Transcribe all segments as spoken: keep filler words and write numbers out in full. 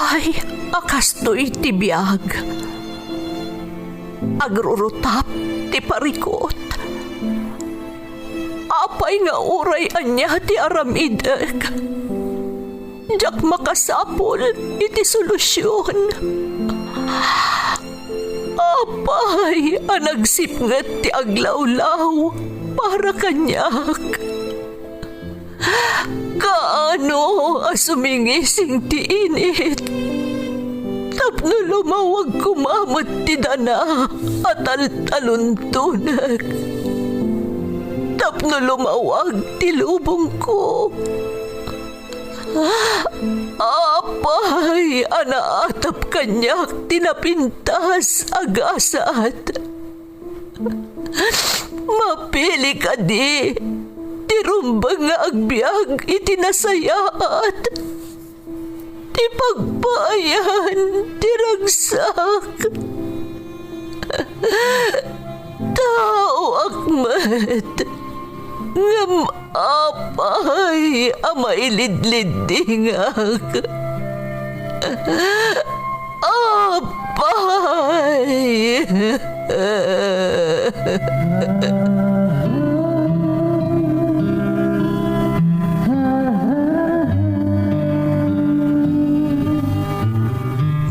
Ay, a kastoy ti biag. Agrurutap ti parikut. Apay nga uray ania ti aramidek, diak makasapul iti solusion. Apay a nagsipnget ti aglawlaw para kaniak? Kaano a sumingising ti init tapno lumawag koma met ti dana a taltaluntonek, tapno lumawag ti lubongko? Apay a naatap kaniak ti napintas a gasat? Mapili kadi ti rumbeng nga agbiag iti nasayaat, ti pagpaayan ti ragsak? Taoak met, ngem apay a mailidliddingak? Apay!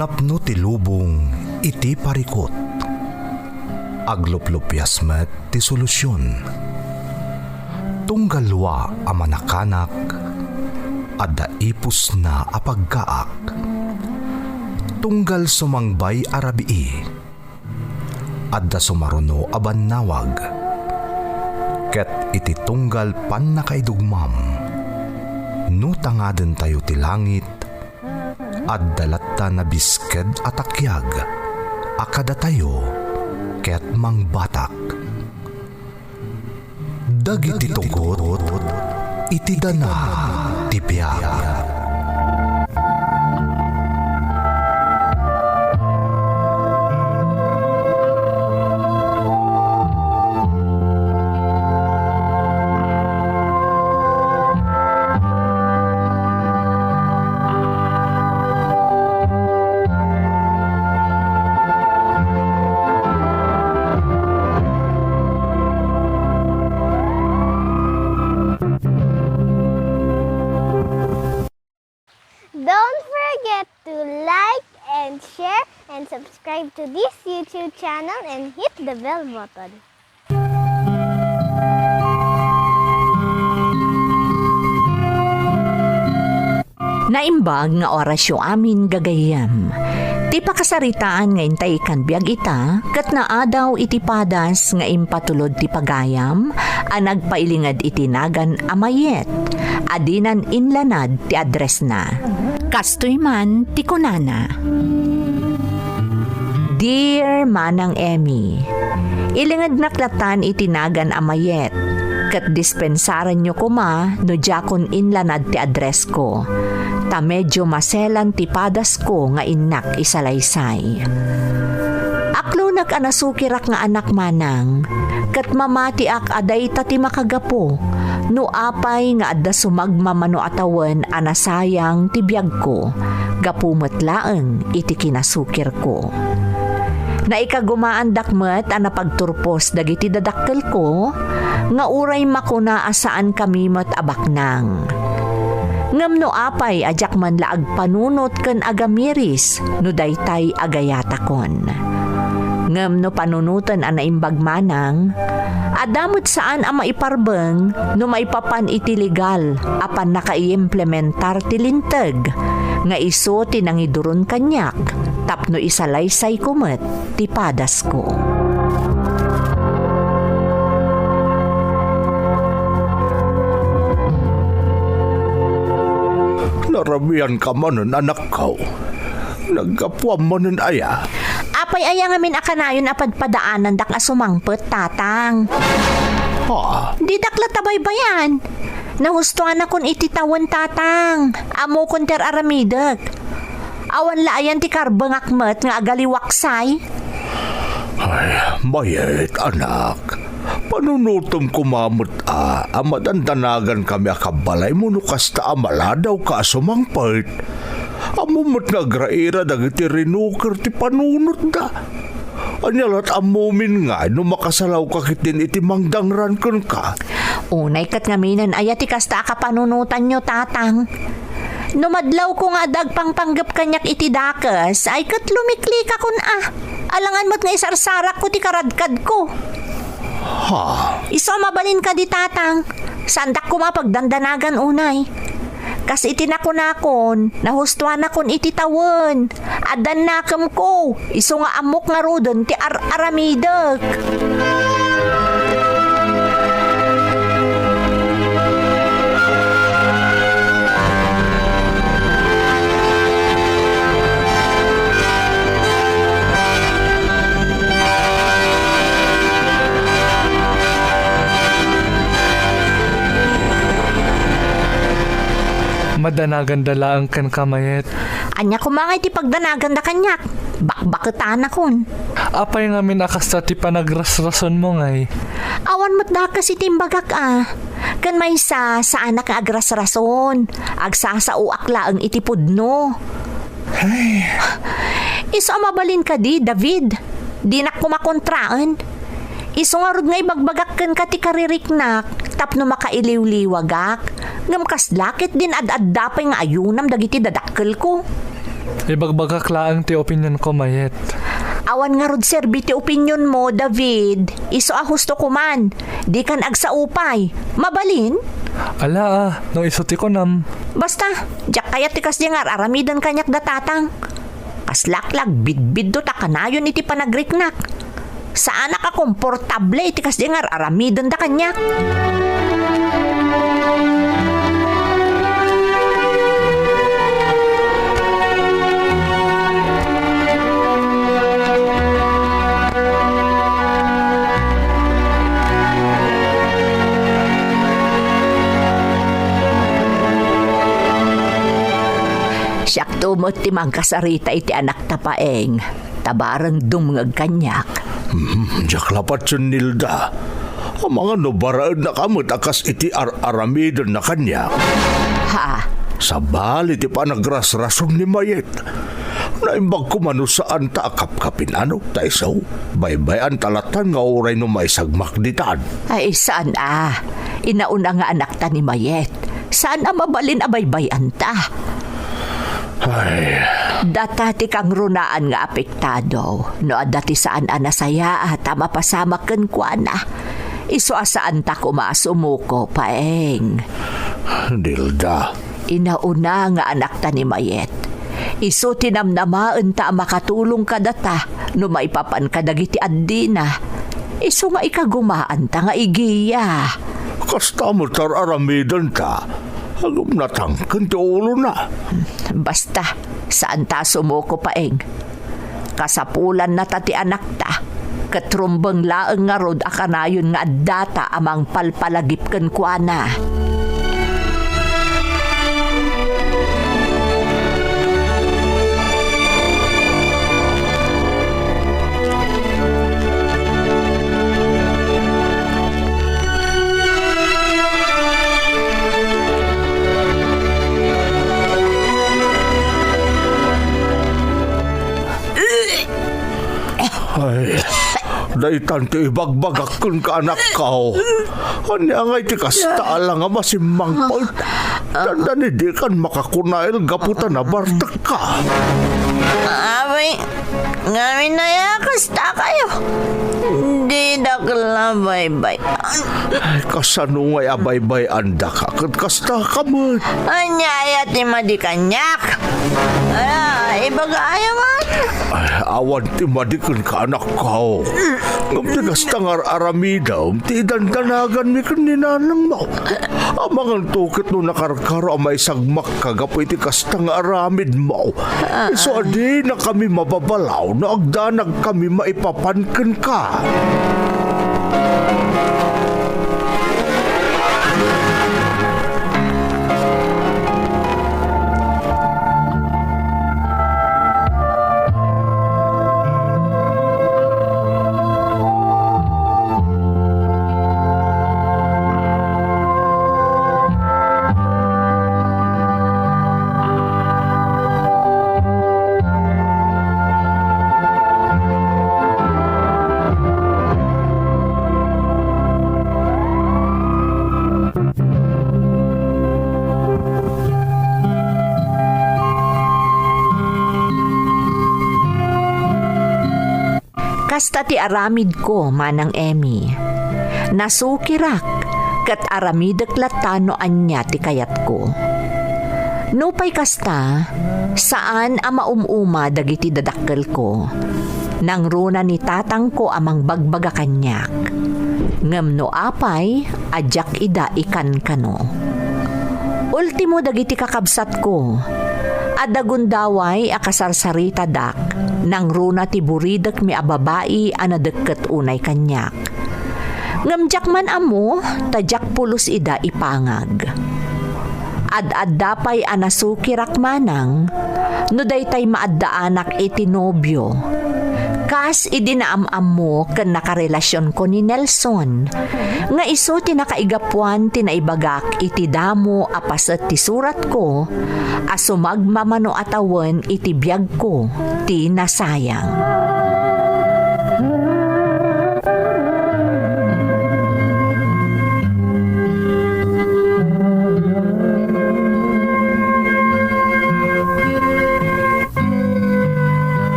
Napno ti lubong iti parikut. Agluplupias met ti solusion. Tunggal lua a manakanak, adda ipusna a paggaak. Tunggal sumangbay a rabii, adda sumaruno a bannawag. Ket iti tunggal pannakaidugmam, no tangadentayo ti langit, adda latta nabisked a takiag a kadatayo ket mangbatak. Dagiti tugot iti dana ti biag. Don't forget to like and share and subscribe to this YouTube channel and hit the bell button. Naimbag nga orasyo amin, gagayyem. Ti pakasaritaan nga intay ikan biag ita, ket naadaw iti padas nga impatulod ti pagayam a nagpailinged iti nagan a mayet, a dinan inlanad ti addressna. Kastoy man ti kunana. Dear Manang Emmy, ilingednak latan iti nagan a mayet, ket dispensarenyo koma no diakon inlanad ti addressko, ta medio maselan ti padasko nga innak isalaysay. Aklonek a nasukirak nga anak manang, ket mamatiak a dayta ti makagapu no apay nga adda sumagmamano a tawen a nasayang ti biagko gapu met laeng iti kinasukirko. Naikagumaandak met a napagturpos dagiti dadakkelko nga uray makuna a saankami met a baknang. Ngem no apay a diak man la agpanunot ken agamiris no daytay a gayatakon. Ngem no panunoten a naimbag manang, adda met saan a maiparbeng no maipapan iti legal a pannakaimplementar ti linteg nga isu ti nangiduron kaniak tapno isalaysayko met ti padasko. Narabianka manen, anakko. Naggapuam manen aya? Apay aya ngamin a kanayon a padpadaanandak a sumangpet, Tatang? Ha? Didak la tabaybayan. Nahustuanakon iti tawen, Tatang. Ammokon ti ar-aramidek. Awan la ayan ti karbengak met nga agaliwaksay? Ay, mayat, anak. Panunotem koma met a, a madandanagankami a kabbalaymo no kasta a maladawka a sumangpet. Ammom met nga agraira dagiti rinuker ti panunotda. Ania lat ammomin ngay no makasalawka ketdin iti mangdangran kenka? Unay ket ngaminen aya ti kasta a kapanunotanyo, Tatang. No madlawko nga adda agpangpanggep kaniak iti dakes, ay ket lumiklikakon a. Alangan met nga isarsarakko ti karadkadko. Ha? Isu a mabalin kadi, Tatang. Saandak koma pagdandanagan unay. Kas iti nakunakon, nahustuanakon iti tawen. Addan nakemko, isu nga ammok ngaruden ti ar-aramidek. Madanaganda laeng kenka, Mayet. Ania koma ngay ti pagdanaganda kaniak? Bakbaketanakon. Apay ngamin a kasta ti panagrasrasonmo ngay? Awan met dakes iti imbagak a. Ken maysa, saanak nga agrasrason. Agsasaoak laeng iti pudno. Ay. Isu a mabalin kadi, David. Dinak koma kontraen. Isu ngarud nga ibagbagak kenka ti kaririknak tapno makailiwliwagak. Ngem kasla ketdin ad-adda pay nga ayunam dagiti dadakkelko. Ibagbagak laeng ti opinionko, Mayet. Awan ngarud serbi ti opinionmo, David. Isu a husto koman. Dikan agsao pay. Mabalin? Ala, a, no isu ti kunam. Basta, diak kayat ti kasdi nga ar-aramiden kaniak da Tatang. Kaslak la agbidbidto ta kanayon iti panagriknak. Saanak a komportable iti kasdi nga ar-aramidenda kaniak. Siakto met ti mangkasarita iti anakta, Paeng, ta bareng dumngeg kaniak. Hmm, diak la patien, Nilda. Amangan no baraennaka met a kas iti ar-aramidenna kaniak. Ha? Sabali ti panagrasrason ni Mayet. Naimbag koma no saanta a kapkapin, ano, ta isu, baybay-anta latan nga uray no maisagmak ditan. Ay, saan a. Inauna nga anakta ni Mayet. Saan a mabalin a baybay-anta. Ay. Data ti kangrunaan nga apektado. No adda ti saan a nasayaat a mapasamak kenkuana, isu a saanta koma a sumuko, Paeng. Nilda. Inauna nga anakta ni Mayet. Isu ti namnamaenta a makatulong kadata no maipapan kadagiti addina. Isu nga ikagumaanta nga igiya. Kasta met ar-aramidenta. Agum natangken ti ulona. Basta, saanta a sumuko, Paeng. Kasapulannata ti anakta, ket rumbeng laeng ngarud a kanayon nga addata a mangpalpalagip kenkuana. Ay, daytan ti ibagbagak kenka, anakko. Ania ngay ti kasta a la nga masimmangpet? Dandani dikan makakunail gapu ta nabartekka. Awi, ngamin aya kasta kayo. Didak la baybay. Ay, kasano ngay a baybay-andaka ket kasta ka met? Ania aya ti madi kaniak? Ala, ibagayo man. Ay, awan ti madi kenka, anakko. Ngem ti kasta nga ar-aramidem ti idandanaganmi ken ni nanangmo. Amangan to ket no nakarkaro a maisagmakka gapu iti kasta nga aramidmo. Isu a dinakami mababalaw no agdanagkami maipapan kenka. Kasta ti aramidko, Manang Emmy. Nasukirak, ket aramidek latta no ania ti kayatko. Nupay kasta, saan a maum-uma dagiti dadakkelko. Nangruna ni tatangko a mangbagbaga kaniak. Ngem no apay a diak ida ikankano. Ultimo dagiti kakabsatko, adda gundaway a kasarsaritadak, nangruna ti buridekmi a babai a nadekket unay kaniak. Ngem diak man ammo ta diak pulos ida ipangag. Ad-adda pay a nasukirak manang no daytay maaddaanak iti nobio. Kas idi naam-ammo ken nakarelasionko ni Nelson, nga isu ti nakaigapuan ti naibagak iti damo a paset ti suratko a sumagmamano a tawen iti biagko ti nasayang.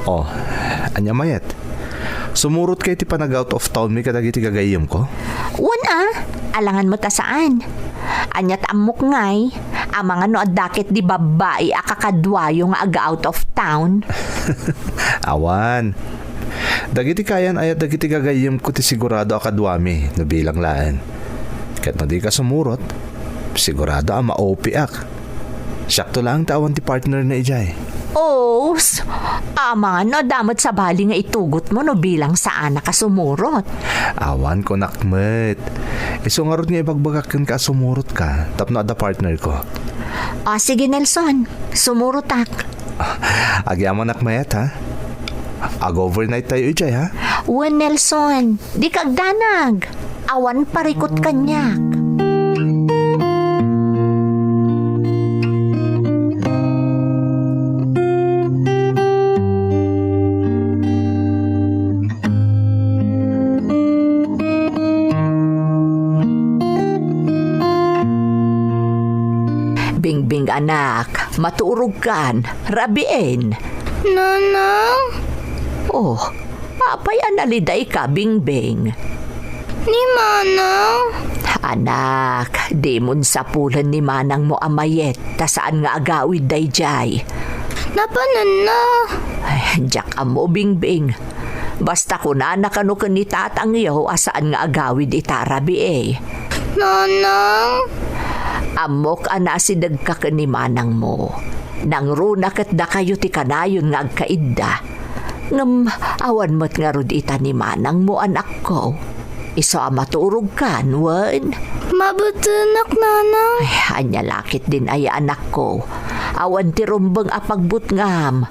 Oh, ania mayat? Sumurotka iti panag-out of town mi kadagiti gagayyemko? Wen a, alangan met a saan. Ania ti ammok ngay, amangan no adda ketdi babbai a kakaduayo nga aga-out of town? Awan. Dagiti kayan-ayat dagiti gagayyemko ti sigurado a kaduami no bilang laeng. Ket no dika sumurot, sigurado a ma-O P ak. Siakto laeng ti awan ti partner na idiay. Os, amangan no adda met sabali nga itugotmo no bilang saanak a sumurot. Awan, kunak met. Isu ngarud nga ibagbagak kenka a sumurotka tapno adda partner ko. Ah, sige, Nelson. Sumurotak. Agyamanak mayat, ha? Ag-overnight tayo idiay, ha? Wen, Nelson. Dika agdanag. Awan parikut kaniak. Bingbing, anak, maturogkan, rabiin. Nanang? Oh, apay a nalidayka, Bingbing? Ni Manang? Anak, dimon sapulen ni manangmo a mayat ta saan nga agawid daydiay. Napananna? Ay, diak ammo, Bingbing. Basta kunana kano ken ni tatangyo a saan nga agawid ita, rabii. Nanang? Ammok a naasidegka ken ni manangmo. Nangruna ket dakayo ti kanayon nga agkaidda. Ngem awan met ngarud ita ni manangmo, anakko. Isu a maturogkan, wen? Mabetenak, Nanang. Ay, ania la ketdin aya, anakko? Awan ti rumbeng a pagbutngam.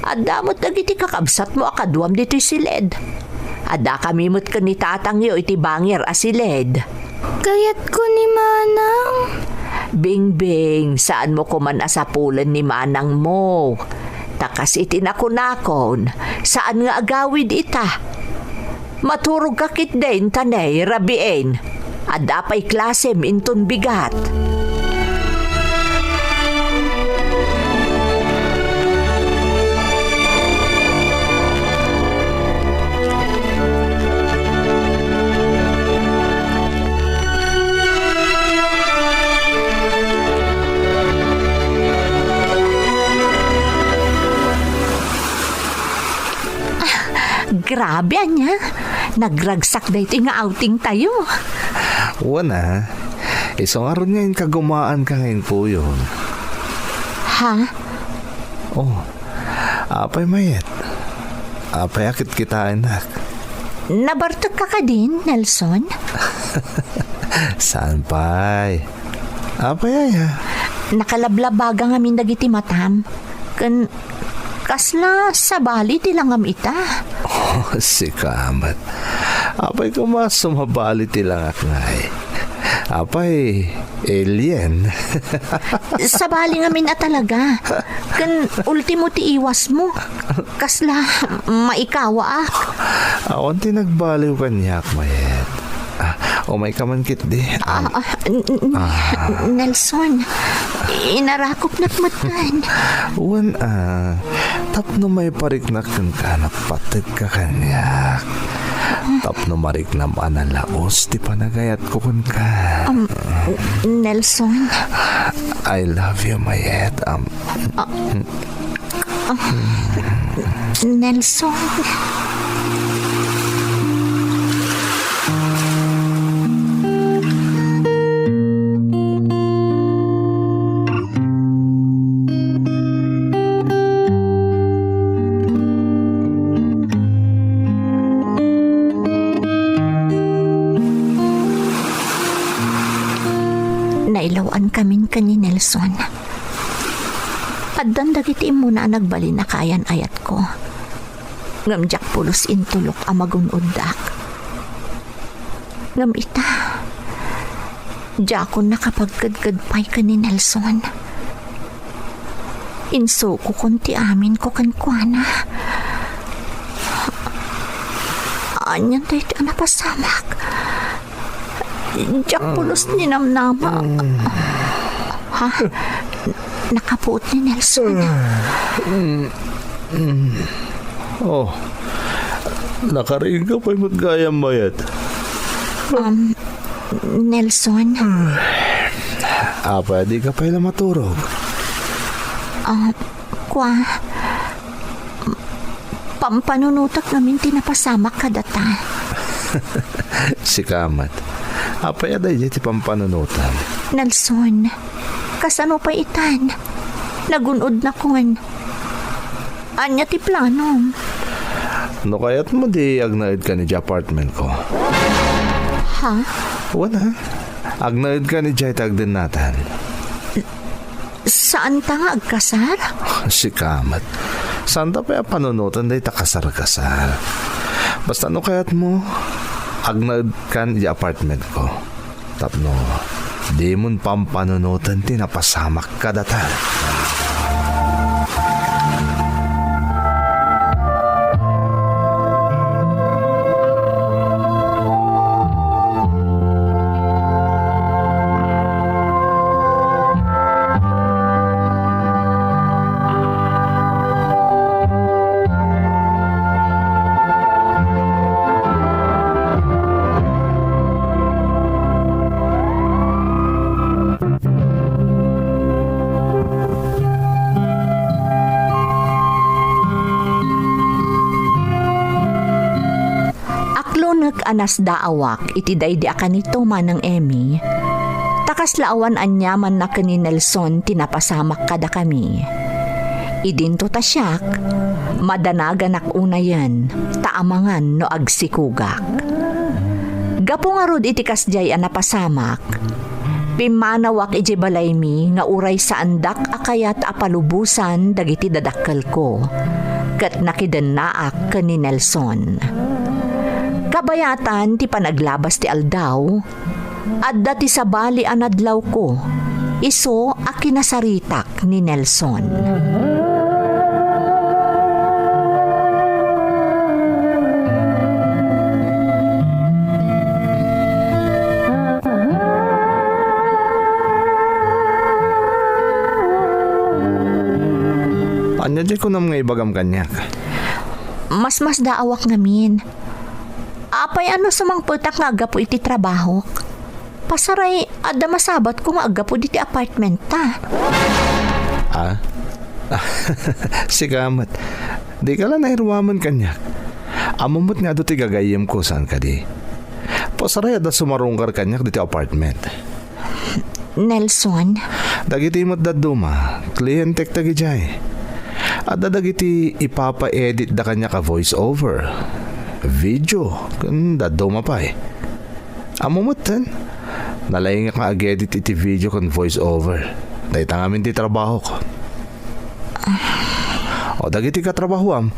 Adda met dagiti kakabsatmo a kaduam ditoy siled. Addakami met ken ni tatangyo iti bangir a siled. Kayatko ni Manang. Bingbing, saanmo koman a sapulen ni manangmo. Ta kas iti nakunakon, saan nga agawid ita. Maturogka ketdin, ta ne, rabiin. Adda pay klasem inton bigat. Grabe, ania? Nagragsak daytoy nga outing tayo. Wen a, isu ngarud nga inkagumaanka nga impuyon. Ha? Oh, apay mayat? Apay a kitkitaennak? Nabartekka kadin, Nelson? Saan pay? Apay aya? Nakalablabaga ngamin dagiti matam. Ken kasla sabali ti langam ita? Oh, sika met. Apay koma sumabali ti langak ngay? Apay, alien? Sabali ngamin a talaga. Ken ultimo ti iwasmo. Kasla maikawaak. Awan ti nagbaliw kaniak, Mayet. Ah, umayka man ketdi. Ah, ah, n-, n-, Ah. Nelson, inarakopnak met ken. Wen, ah, Tapno maipariknak kenka, nagpategka kaniak. Tapno mariknam a nalaus ti panagayatko kenka. Um, Nelson. I love you, Mayet. Um, Nelson. Nailaw-ankamin ken ni Nelson. Addan dagiti immuna a nagbalin a kaayan-ayatko. Ngem diak pulos intulok a magun-oddak. Ngem ita, diakon nakapagkedked pay ken ni Nelson. Insukokon ti aminko kenkuana. Anian daytoy a napasamak? Diak pulos ninamnama. Ha? Nakapuot ni Nelson. Oh, nakariingka pay met gayam, Mayet. Um, Nelson. Apay a dika pay la maturog? Ah, kua, pampanunotek ngamin ti napasamak kadata. Sika met. Apay a daydiay ti pampanunotem? Nelson, kasano pay itan? Nagun-odnakon. Ania ti planom? No kayatmo, di agnaedkan idiay apartmentko. Ha? Wen a. Agnaedkan idiay ta agdennatan. Saanta nga agkasar? Sika met. Saanta pay a panunoten dayta kasar-kasar. Basta no kayatmo, agnaedkan idiay apartmentko. Tapno dimon pampanunoten ti napasamak kadata. Aklonek a nasdaawak iti daydi a kanito, Manang Emmy, ta kasla awan aniamanna ken ni Nelson ti napasamak kadakami. Idinto ta siak, madanaganak unayen ta amangan no agsikogak. Gapu ngarud iti kasdiay a napasamak, pimmanawak idiay balaymi nga uray saandak a kayat a palubosan dagiti dadakkelko, ket nakidennaak ken ni Nelson. Kabayatan ti panaglabas ti aldaw, adda ti sabali a nadlawko, isu a kinasaritak ni Nelson. Ania diay kunam nga ibagam kaniak? Masmasdaawak ngamin. Apay a no sumangpetak nga aggapu iti trabahok? Pasaray, adda masabatko nga aggapu diti apartmenta. Ah? Sika met. Dika la nairuamen kaniak. Ammom met nga adu ti gagayyemko, saan kadi? Pasaray, adda sumarungkar kaniak diti apartment. Nelson. Dagiti met dadduma, klientek dagidiay. Adda dagiti ipapa-editda kaniak a voice over, video, ken dadduma pay. Ammom metten, nalaingak nga ag-edit iti video ken voice over. Dayta ngamin ti trabahok. O dagiti katrabahoam,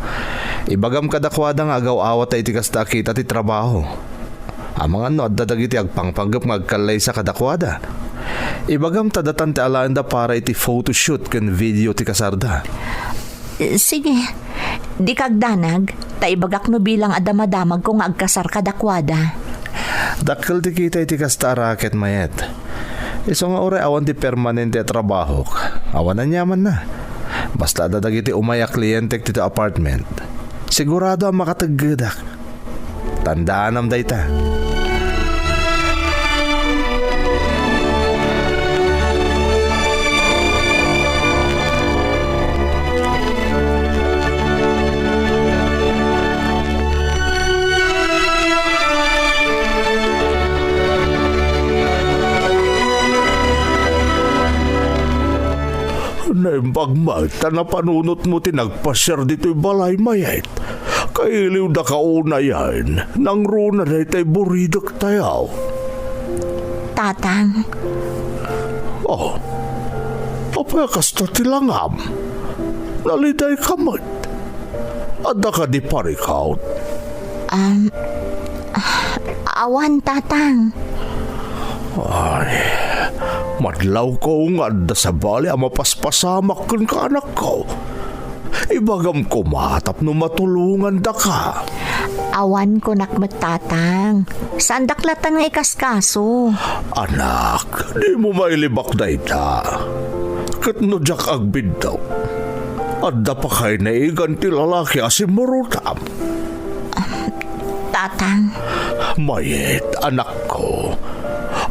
ibagam kadakuada nga agaw-awat iti kasta a kita ti trabaho. Amangan no adda dagiti agpangpanggep nga agkallaysa kadakuada. Ibagam ta datan ti alaenda para iti photoshoot ken video ti kasarda. Sige, dika agdanag, ta ibagak no bilang a damadamagko nga agkasar kadakuada. Dakkel ti kita iti kasta a raket, Mayet. Isu nga uray awan ti permanente a trabahok, awan aniamanna. Basta adda dagiti umay a klientek ditoy apartment, sigurado a makateggedak. Tandaanam dayta. Naimbag met ta napanunotmo ti nagpasiar ditoy balay, Mayet. Kailiwdaka unayen, nangruna daytay buridektayo. Tatang. Oh, apay a kasta ti langam? Nalidayka met. Adda kadi parikaw? Um, awan, Tatang. Ay, madlawko nga adda sabali a mapaspasamak kenka, anakko. Ibagam koma tapno matulongandaka. Awan, kunak met, Tatang. Saandak latta nga ikaskaso. Anak, dimo mailibak dayta. Ket no diak agbiddut, adda pay naigan ti lalaki a simmurotam. Tatang. Mayet, anakko.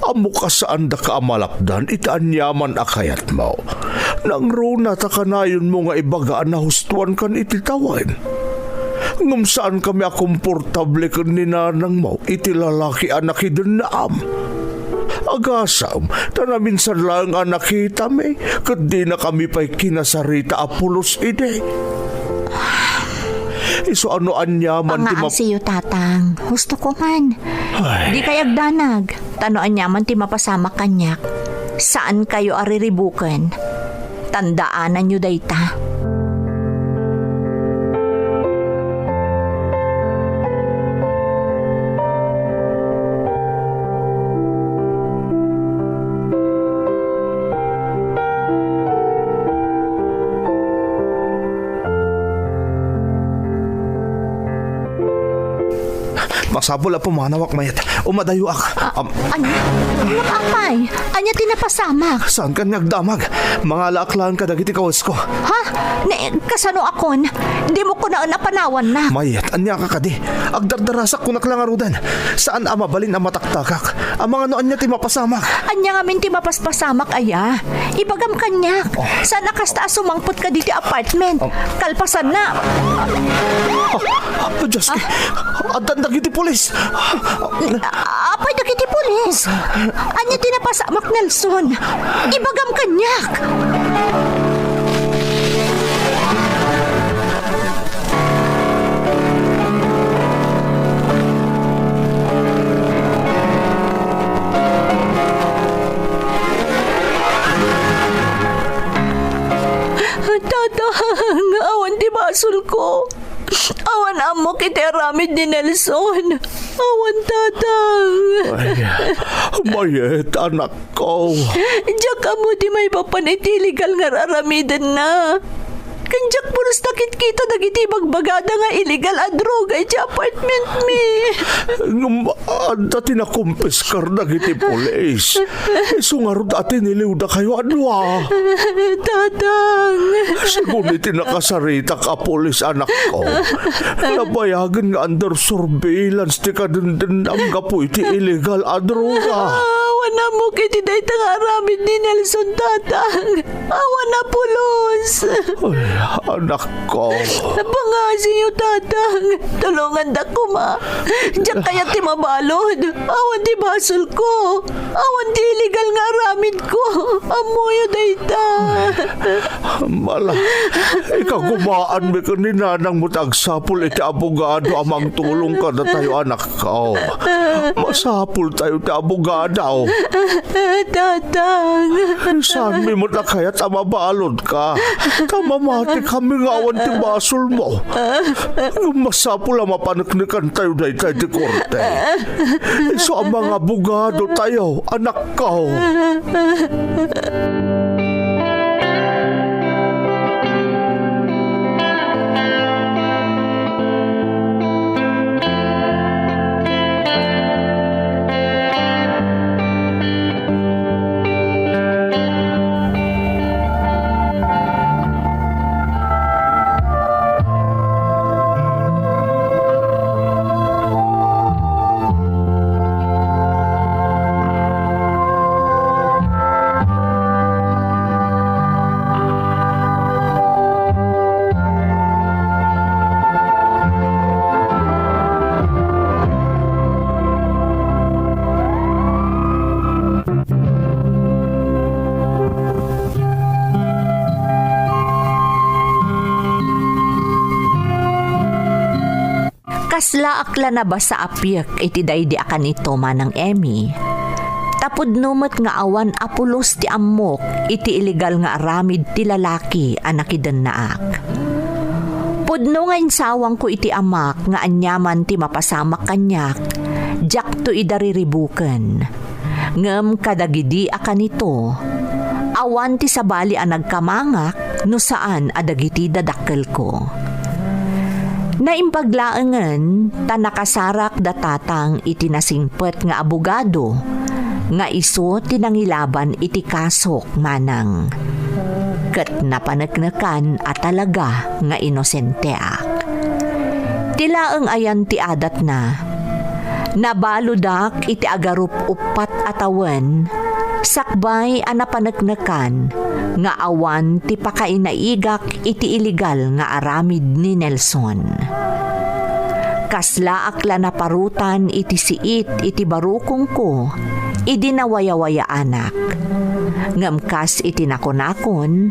Ammok a saandaka a malapdan iti aniaman a kayatmo. Nangruna ta kanayonmo nga ibaga a nahustoankan iti tawen. Ngem saankami a komportable ken ni nanangmo iti lalaki a nakidennaam. Agasem ta naminsan laeng a nakitami ket dinakami pay kinasarita a pulos idi. Isu a no aniaman ti map- Pangaasiyo, Tatang. Husto ko man. Ay. Dikay agdanag. Ta no aniaman ti mapasamak kaniak, saankayo a riribuken. Tandaananyo dayta. Masapul a pumanawak, Mayet. Umadayoak. A-, Am- ania? Apay? Ania ti napasamak? Saankan nga agdamag? Mangalaak laeng kadagiti kawesko. Ha? Ni, kasano akon? Dimo kunaen a panawannak. Mayet, ania ka kadi? Agdardarasak, kunak la ngaruden. Saan a mabalin a mataktakak. Amangan no ania ti mapasamak. Ania ngamin ti mapaspasamak aya? Ibagam kaniak. Oh. Saan a kasta a sumangpet kaditi apartment? Oh. Kalpasanna. Oh, Diyos ko. Ah. Addan dagiti pulis. A-, apay dagiti pulis? Ania ti napasamak, Nelson? Ibagam kaniak. Tatang, awan ti basolko. Awan ammok iti aramid ni Nelson. Awan, Tatang. Ay, Mayet, anak. Ko. Diak ammo ti maipapan iti illegal nga ar-aramidenna. Ken diak pulos nakitkita dagiti ibagbagada nga illegal a droga iti apartment mi. Ngem adda ti nakumpiskar dagiti pulis. Isu ngarud a tiniliwdakayo a dua. Tatang. Segun iti nakasaritak a pulis, anakko, nabayagen nga under surveillance ti kadendennam gapu iti illegal a droga. Awan ammok iti dayta nga aramid ni Nelson, Tatang. Awan a pulos. Ay, anakko. Pangngasiyo, Tatang. Tulongandak koma. Diak kayat ti mabalud. Awan ti basolko. Awan ti illegal nga aramidko. Ammoyo dayta. Mala, ikagumaanmi ken ni nanangmo ti agsapul iti abogado a mangtulong kadatayo, anakko. Masapultayo ti abogado. Tatang. Saanmi met a kayat a mabaludka. Ta mamatikami nga awan ti basolmo. Ngem masapul a mapaneknekantayo dayta iti korte. Isu a mangabogadotayo, anakko. Kaslaak la nabasa a piek iti daydi a kanito, Manang Emmy. Ta pudno met nga awan a pulos ti ammok iti iligal nga aramid ti lalaki a nakidennaak. Pudno nga insawangko iti amak nga aniaman ti mapasamak kaniak, diakto ida riribuken. Ngem kadagidi a kanito, awan ti sabali a nagkamangak no saan a dagiti dadakkelko. Naimbag laengen ta nakasarak da tatang iti nasingpet nga abogado nga isu ti nangilaban iti kasok, Manang. Ket napaneknekan a talaga nga inosenteak. Ti laeng ayan ti adatna. Nabaludak iti agarup-uppat a tawen, sakbay a napaneknekan nga awan ti pakainaigak iti iligal nga aramid ni Nelson. Kaslaak la naparutan iti siit iti barukongko idi nawayawayaanak. Ngem kas iti nakunakon,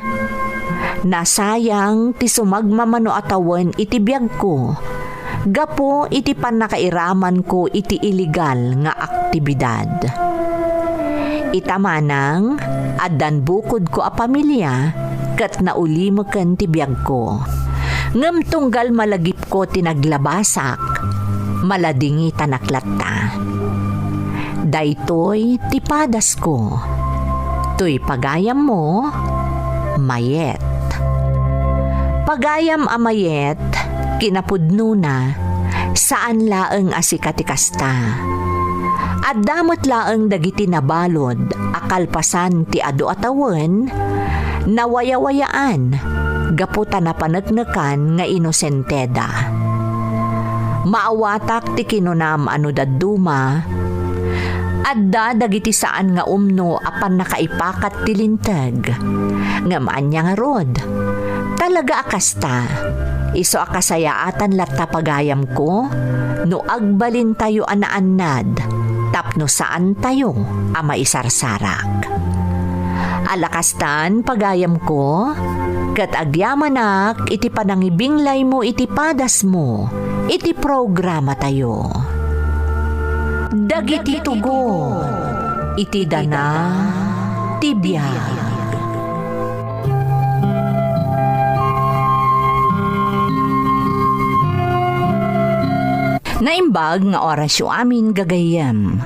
nasayang ti sumagmamano a tawen iti biagko gapu iti pannakairamanko iti iligal nga aktibidad. Ita manang, addan bukodko a pamilia ket naulimeken ti biagko. Ngem tunggal malagipko ti naglabasak, maladingitanak latta. Daytoy ti padasko. Toy pagayammo, Mayet. Pagayam a Mayet, kinapudnona, saan laeng a sika ti kasta. Adda met laeng dagiti nabalud a kalpasan ti adu a tawen, nawayawayaan gapu ta napaneknekan nga inosenteda. Maawatak ti kinunam a no dadduma, adda dagiti saan nga umno a pannakaipakat ti linteg. Ngem ania ngarud? Talaga a kasta, isu a kasayaatan latta pagayamko no agbalintayo a naannad tapno saantayo a maisarsarak. Ala kastan, pagayamko, ket agyamanak iti panangibinglaymo iti padasmo iti programatayo. Dagiti tugon iti dana ti biag. Naimbag nga orasyo amin, gagayyem.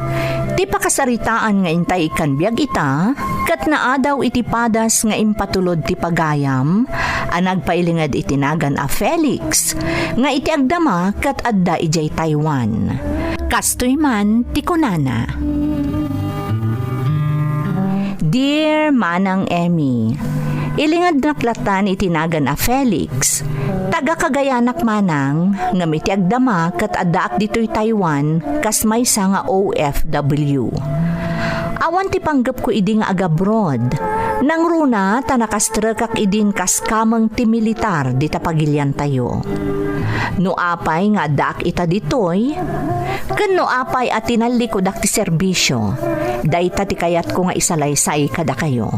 Ti pakasaritaan nga intay ikkan biag ita, ket naadaw iti padas nga impatulod ti pagayam a nagpailinged iti nagan a Felix, nga iti agdama ket adda idiay Taiwan. Kastoy man ti kunana. Dear Manang Emmy, ilingednak lattan iti nagan a Felix. Taga Cagayanak manang, ngem iti agdama ket addaak ditoy Taiwan kas maysa nga O F W. Awan ti panggepko idi nga agabroad. Nangruna ta nakastrekak idin kas kameng ti militar dita pagiliantayo. No apay nga addaak ita ditoy, ken no apay a tinallikudak ti serbisio, dayta ti kayatko nga isalaysay kadakayo.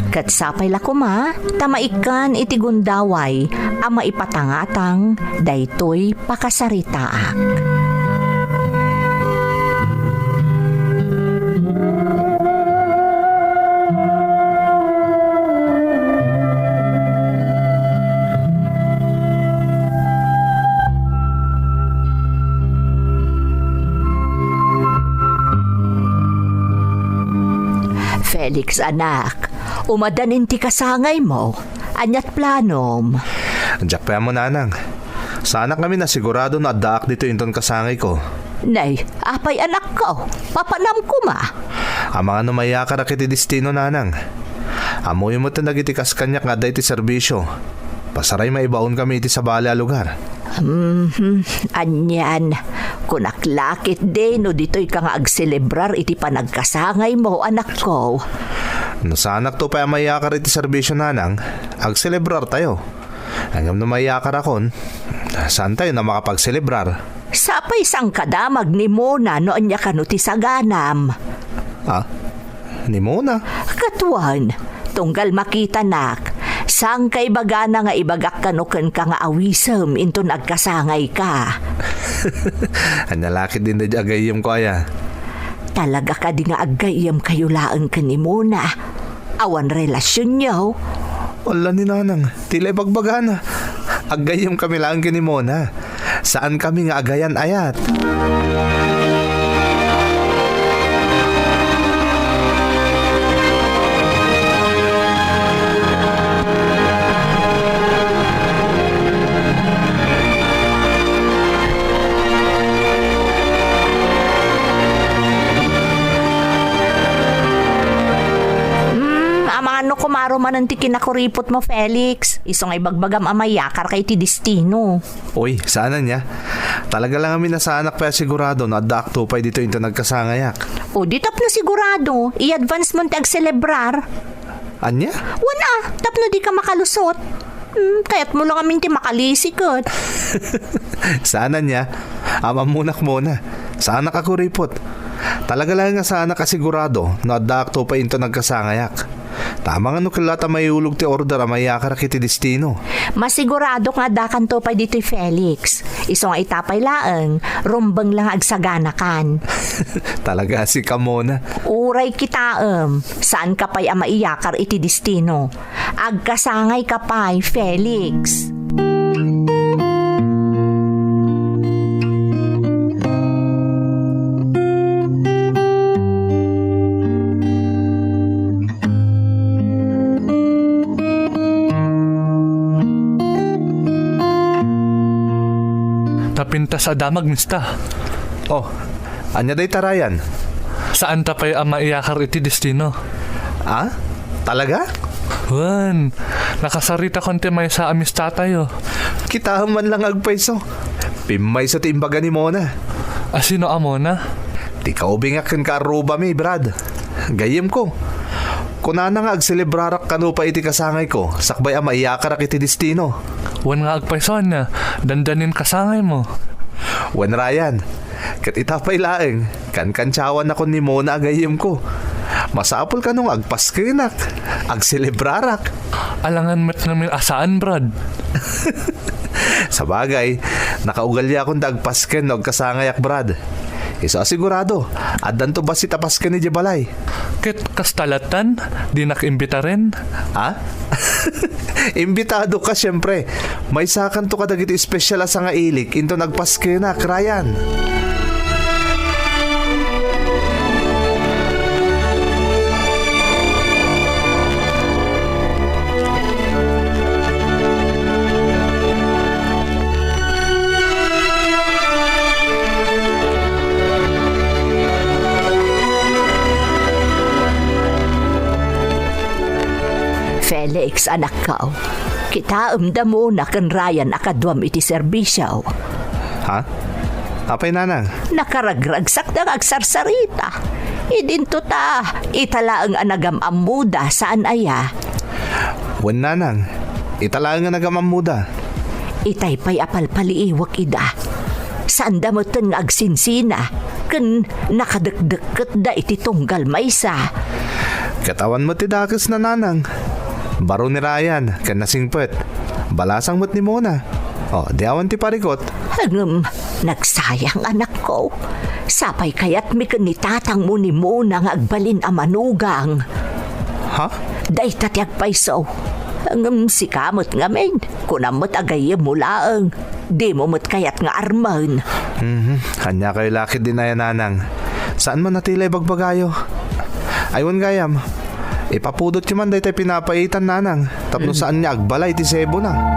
Ket sapay la koma ta maikkan iti gundaway a maipatangatang daytoy pakasaritaak. Felix, anak, umadan inti kasangaymo. Ania't planom? Diak pay ammo, nanang. Saanak ngamin a sigurado no addaak ditoy inton kasangayko. Nay, apay, anakko? Papanam koma. Amangan no mayakarak iti destino, nanang. Ammoyo met dagiti kas kaniak nga adda iti serbisio. Pasaray maibaonkami iti sabali a lugar. Mhm. Anian, kunak la ketdi no ditoyka nga agselebrar iti panagkasangaymo, anakko. No saanakto pay a mayakar iti serbisio, nanang, agselebrar tayo. Ngem no mayakarakon, saantayo a makapagselebrar. Sapay sangkadamag ni Mona no ania kano ti saganam. Ah? Ni Mona? Ket wen, tunggal makitanak, saan ka ibagana nga ibagak kano kenka nga awisem inton agkasangayka. Ania la ketdin daydi agayyemko aya? Talaga kadi nga aggayyemkayo laeng ken ni Mona? Awan relasionyo? Ala ni Nanang, ti la ibagbagana. Aggayyemkami laeng ken ni Mona. Saankami nga agayan-ayat. Hmm, amangan no kumaro manen ti kinakuripotmo, Felix. Isu nga ibagbagam a mayakarka iti destino. Uy, saan ania? Talaga la ngamin a saanak pay a sigurado no addaakto pay ditoy inton agkasangayak. O, di tapno sigurado, i-advance mon ti agselebrar. Ania? Wen a, tapno dika makalusot. Hmm, kayatmo la ngamin ti makalisi ket. Saan ania? Am-ammonak Mona. Saanak a kuripot. Talaga laeng nga saanak a sigurado no addaakto pay inton agkasangayak. Ta amangan no kellaat a maiulog ti order a mayakarak iti destino. Masiguradok nga addakanto pay ditoy, Felix. Isu nga ita pay laeng, rumbeng la nga agsaganakan. Talaga a sika, Mona. Uray kitaem, saanka pay a maiyakar iti destino. Agkasangayka pay, Felix. Napintas a damag, mista. Oh, ania dayta, Ryan? Saanta pay a maiyakar iti destino. Ah? Talaga? Wen, nakasaritakon ti maysa a mistatayo. Kitaem man lang agpayso. Pimmayso ti imbaga ni Mona. A sino a Mona? Ti kaubingak ken kaarrubami, Brad. Gayyemko. Kunana nga agselebrarak kano pay iti kasangayko, sakbay a maiyakarak iti destino. Wen nga agpayso ania, dandanin kasangaymo. Wen, Ryan, ket ita pay laeng, kankantiawanakon ni Mona a gayyemko. Masapul kano nga agpaskenak, agselebrarak. Alangan met ngamin a saan, Brad. Sabagay, nakaugaliakon da agpasken no agkasangayak, Brad. Isu a sigurado, addanto bassit a pasken idiay balay. Ket kasta lattan, dinak imbitaren? Ha? Imbitadoka, siempre. Maysakanto kadagiti espesyal a sangailik inton agpaskenak, Ryan. Felix, anakko, kitaem da Mona ken Ryan a kaduam iti serbisio. Ha? Apay, Nanang? Nakaragragsakda nga agsarsarita. Idinto ta, ita laeng a nagam-ammoda, saan aya? Wen, Nanang. Ita laeng a nagam-ammoda. Itay pay a palpaliiwek ida. Saanda metten nga agsinsina ken nakadekdekketda iti tunggal maysa. Ket awan met ti dakesna, Nanang. Baro ni Ryan ken nasingpet. Balasang met ni Mona. O, di awan ti parikot. Ngem, nagsayang, anakko. Sapay kayatmi ken ni tatangmo ni Mona nga agbalin a manugang. Ha? Dayta ti agpayso. Ngem sika met ngamin, kunam met a gayyemmo laeng. Dimo met kayat nga armen. Mhm. Ania kayo la ketdin aya, Nanang? Saan man a ti la ibagbagayo? Ay, wen gayam, ipapudotyo man daytay pinapaitan, Nanang, tapno saan nga agbalay ti sebona.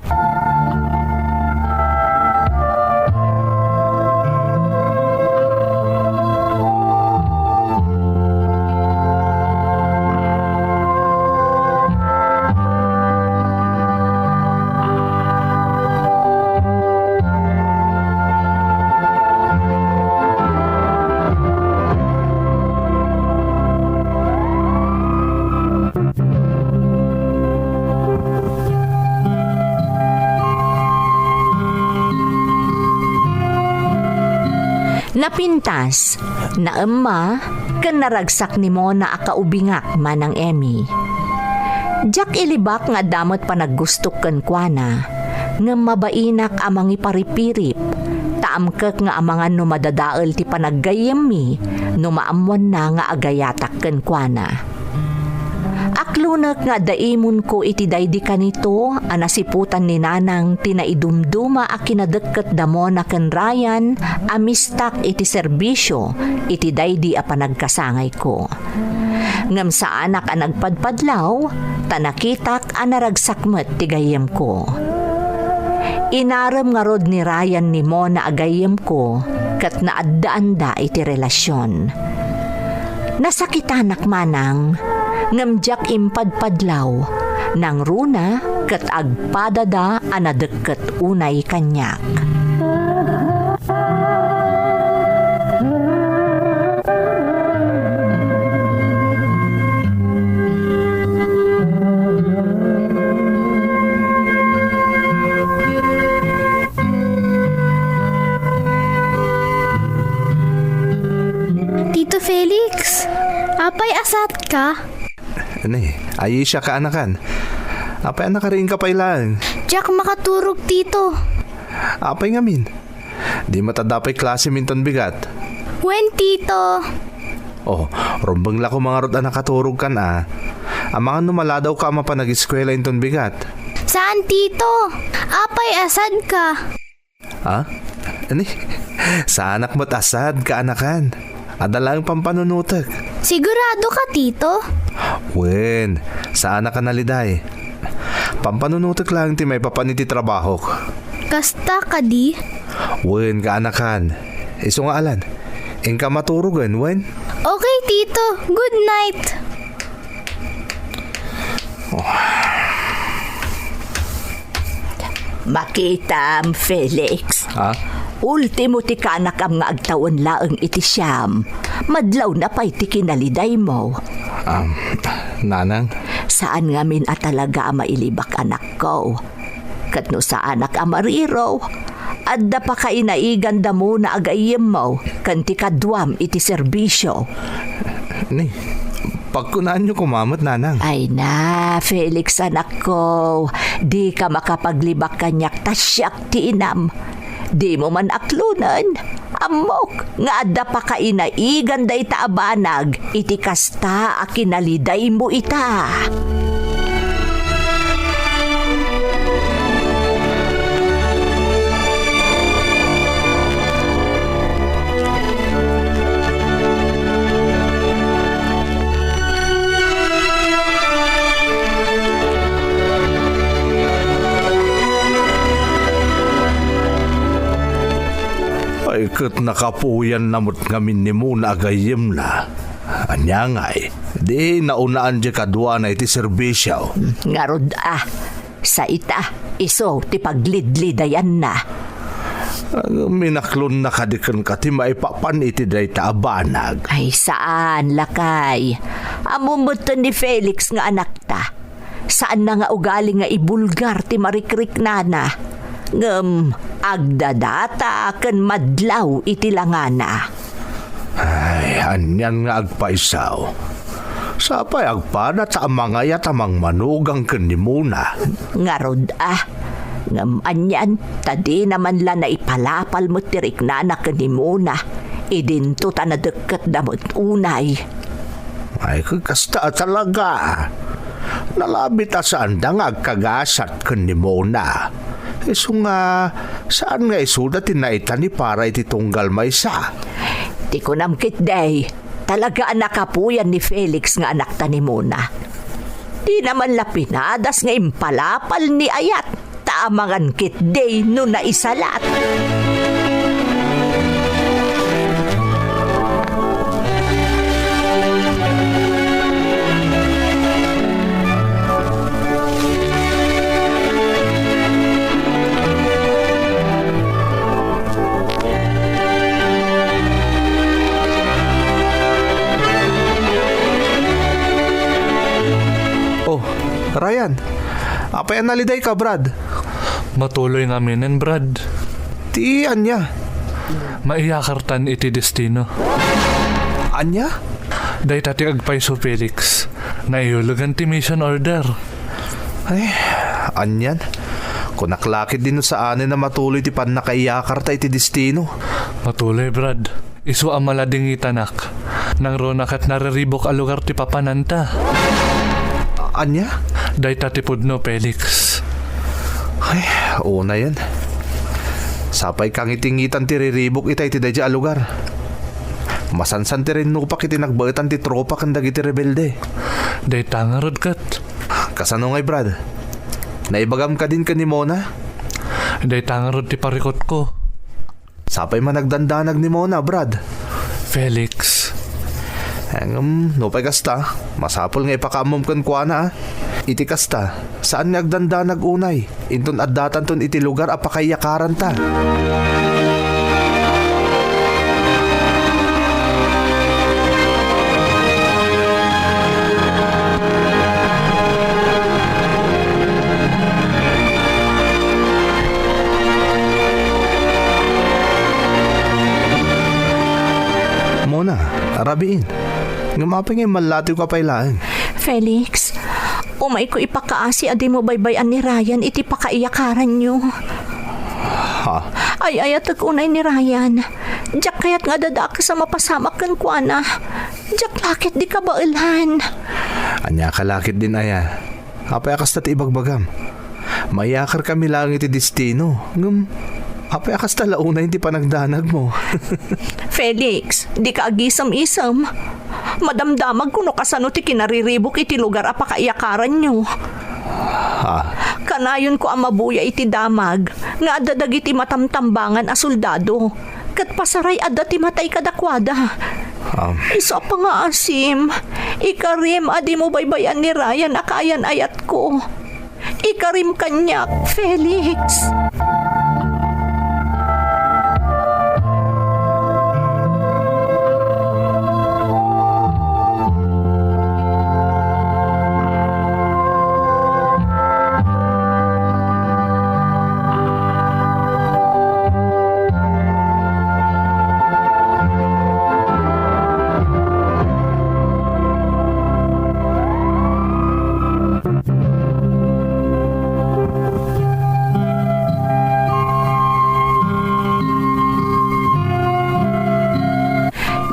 Napintas, naemma, ken naragsak ni Mona a kaubingak, Manang Emmy. Diak ilibak nga adda met panaggustok kenkuana, ngem mabainak a mangiparipirip, Ta amkek nga amangan no madadael ti panaggayyemmi no maammoanna nga agayatak kenkuana. Aklonek nga adda imonko iti daydi kanito a nasiputan ni Nanang ti naidumduma a kinadekket da Mona ken Ryan a mistak iti serbisio iti daydi a panagkasangayko. Ngem saanak a nagpadpadlaw, ta nakitak a naragsak met ti gayyemko. Inarem ngarud ni Ryan ni Mona a gayyemko ket naaddaanda iti relasion. Nasakitanak manang, ngem diak impadpadlaw, nangruna ket agpadada a nadekket unay kaniak. Tito Felix, apay a sadka? Ni, ayusyak a anakan. Apay a nakariingka pay laeng? Diak makaturog, Tito. Apay ngamin? Di met adda pay klasem inton bigat? Wen, Tito. Oh, rumbeng la koma ngarud a nakaturogkan a. Amangan no maladawka a mapan ageskuela inton bigat. Saan, Tito? Apay a sadka? Ha? Ani? Saanak met a sad, kaanakan. Adda laeng pampanunotek. Siguradoka, Tito? Wen, saanak a naliday. Pampanunotek laeng ti maipapan iti trabahok. Kasta kadi? Wen, kaanakan. Isu nga alan. Inka maturogen, wen? Okay, Tito. Good night. Makitam, Felix. Ha? Ultimo ti kanakam nga agtawen laeng iti siam. Madlawna pay ti kinalidaymo. Um, Nanang? Saan ngamin a talaga a mailibak, anakko. Ket no saanak a mariro, adda pakainaiganda Mona a gayyemmo ken ti kaduam iti serbisio. Ni, pagkunaanyo koma met, Nanang. Ay na, Felix, anakko, dika makapaglibak kaniak ta siak ti inam. Dimo man aklonen. Ammok nga adda pakainaiganda ita a banag iti kasta a kinalidaymo ita. Ay, ket nakapuyanna met ngamin ni Mona a gayyemna. Ania ngay, di naunaan diay kaduana iti serbisio. Ngarud a, sa ita, isu ti paglidlidayanna. Minaklonna kadi kenka ti maipapan iti dayta a banag? Ay, saan, lakay. Ammom metten ni Felix nga anakta. Saanna nga ugali nga ibulgar ti marikriknana. Ngem agdadata ken madlaw iti langana. Ay, anian nga agpayso. Sapay agpada ta mangayat a mangmanugang ken ni Mona. Ngarud a. Ngem anian, ta dina man la naipalapal met ti riknana ken ni Mona. Idinto ta nadekketda met unay. Ay, kasta a talaga. Nalabit a saanda nga agkagasat ken ni Mona. Isu nga, saan nga isuda ti naitani para iti tunggal maysa? Ti kunam ketdi, talaga a nakapuyan ni Felix nga anakta ni Mona. Dina man la pinadas nga impalapal ni ayat. Ta amangan ketdi no naisalat. Oh, Ryan, apay a nalidayka, Brad? Matuloy ngaminen, Brad. Ti ania? Maiyakartan iti destino. Ania? Dayta ti agpayso, Felix. Naiulugan ti mission order. Ay, anian? Kunak la ketdi no saanen a matuloy ti pannakaiyakarta iti destino. Matuloy, Brad. Isu a maladingitanak. Nangruna ket nariribuk a lugar ti papananta. A-, ania? Dayta ti pudno, Felix. Ay, unayen. Sapay kangitingitan ti riribuk ita iti daydiay a lugar. Masansan ti rinnupak iti nagbaetan ti tropa ken dagiti rebelde. Dayta ngarud ket. Kasano ngay, Brad? Naibagam kadin ken ni Mona? Dayta ngarud ti parikutko. Sapay man agdandanag ni Mona, Brad. Felix. Ngem, nupay kasta, masapul nga ipakaammom kenkuana, a. Iti kasta, saan nga agdandanag unay, inton addatanton iti lugar a pakaiyakaranta. Mona, rabiin. Ngem apay nga immalatiwka pay laeng? Felix, umayko ipakaasi a dimo baybay-an ni Ryan iti pakaiyakaranyo. Ha? Ay-ayatek unay ni Ryan. Diak kayat nga adda dakes a mapasamak kenkuana. Diak la ketdi kabaelan. Ania ka la ketdin aya? Apay a kasta ti ibagbagam? Maiyakarkami laeng iti destino. Ngem, apay a kasta la unay ti panagdanagmo? Felix, dika agisem-isem. Madamdamagko no kasano ti kinariribuk iti lugar a pakaiyakaranyo. Ha? Kanayonko a mabuya iti damag nga adda dagiti matamtambangan a soldado. Ket pasaray adda ti matay kadakuada. Um. Isu a pangaasim, ikarim a dimo baybay-an ni Ryan a kaayan-ayatko. Ikarim kaniak, Felix.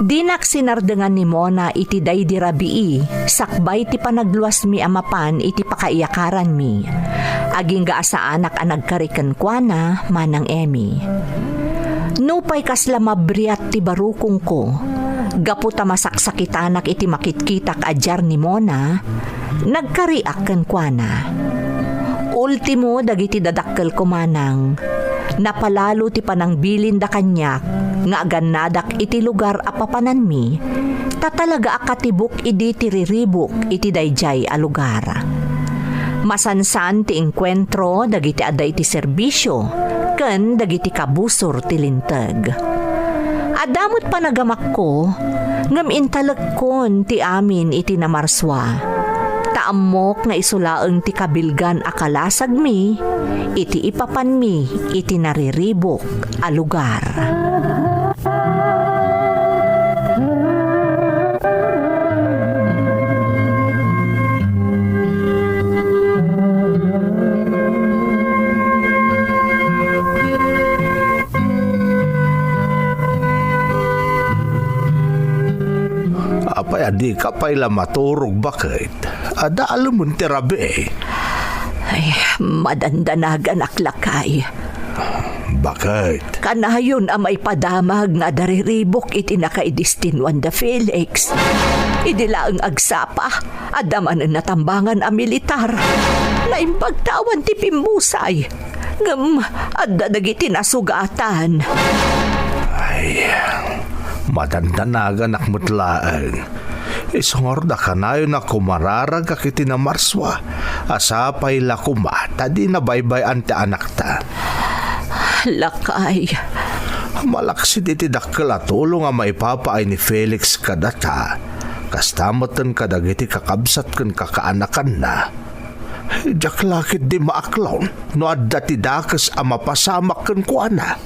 Dinak sinardengan ni Mona iti daydi rabii, sakbay ti panagluasmi a mapan iti pakaiyakaranmi. Agingga a saanak a nagkari kenkuana, Manang Emmy. Nupay kasla mabriat ti barukongko, gapu ta masaksakitanak iti makitkitak a diar ni Mona, nagkariak kenkuana. Ultimo dagiti dadakkelko manang, napalalo ti panangbilinda kaniak nga agannadak iti lugar a papananmi, ta talaga a katibuk idi ti riribuk iti daydiay a lugar. Masansan ti engkuentro dagiti adda iti serbisio ken dagiti kabusor ti Linteg. Adda met panagamakko, ngem intalekkon ti amin iti namarsua. Ta ammok nga isu laeng ti kabilgan a kalasagmi iti ipapanmi iti nariribuk a lugar. Apay a dika pay la maturog, baket? Adda alemen ti rabii. Ay, madandanaganak, lakay. Baket? Kanayon a maipadamag nga adda riribuk iti nakaidestinuanda Felix. Idi laeng agsapa, adda manen natambangan a militar. Naimbag ta awan ti pimbusay. Ngem adda dagiti nasugatan. Ay, madandanaganak met laeng. Isu ngarud a kanayon a kumararagak iti namarsua a sapay la koma ta di nabaybay-an ti anakta. Lakay. Malaksid iti dakkel a tulong a maipapaay ni Felix kadata, kasta metten kadagiti kakabsat ken kakaanakanna. Diak la ketdi maaklon no adda ti dakes a mapasamak kenkuana.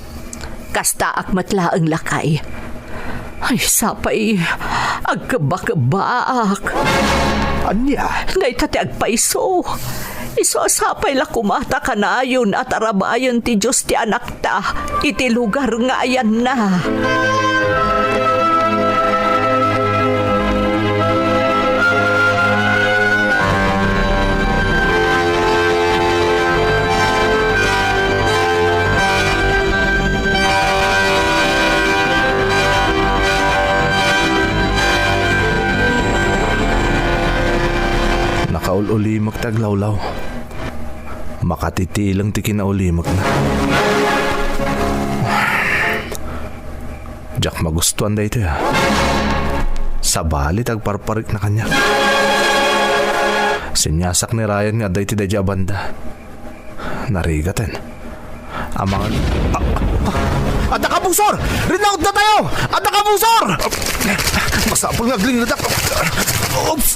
Kastaak met laeng, lakay. Ay, sapay, agkebbakebbaak. Ania? Dayta ti agpayso. Isu a sapay la koma ta kanayon a tarabayen ti Dios ti anakta iti lugar nga ayanna. Nakaul-ulimek ti aglawlaw. Makatitileng ti kinaulimekna. Diak magustuan daytoy, a. Sabali ti agparparikna kaniak. Siniasak ni Ryan nga adda iti daydiay a banda. Narigaten. Amangan, ah, ah, adda kabusor! Rinautna tayo! Adda kabusor! Masapul nga aglingedak. Oops!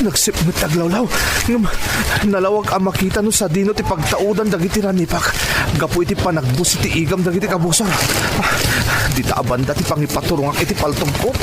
Nagsipnget ti aglawlaw. Ngem nalawag a makita no sadino ti pagtaudan dagiti ranipak gapu iti panagbus iti igam dagiti kabusor. Ah, dita a banda ti pangipaturongak iti paltogko.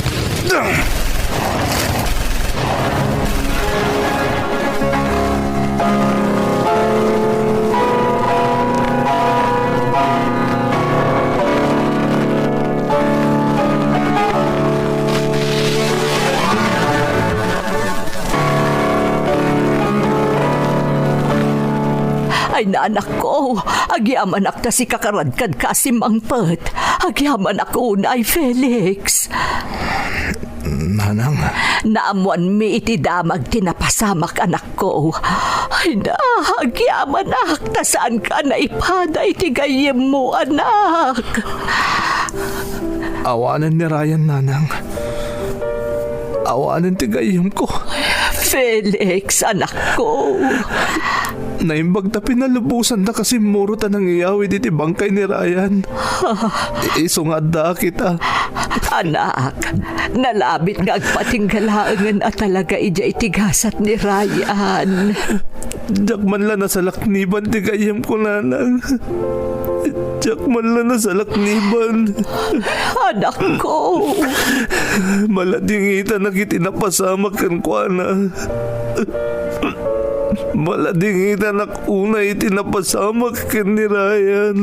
Ay, nanakko, agyamanak ta sika karadkadka a simmangpet. Agyamanak unay, Felix. Nanang. Naammoanmi iti damag ti napasamak, anakko. Ay na, agyamanak, ta saanka a naipada iti gayyemmo, anak. Awanen ni Ryan, nanang. Awanen ti gayyemko. Felix, anakko. Naimbag ta pinalubosanda a simmurot a nangiyawid iti bangkay ni Ryan. Isu nga addaak ita. Anak, nalabit nga agpatingga laengen a talaga idiay iti gasat ni Ryan. Diak man la nasalakniban ti gayyemko, nanang. Diak man la nasalakniban. Anakko. Maladingitanak iti napasamak kenkuana. Maladingitanak unay iti napasamak ken ni Ryan.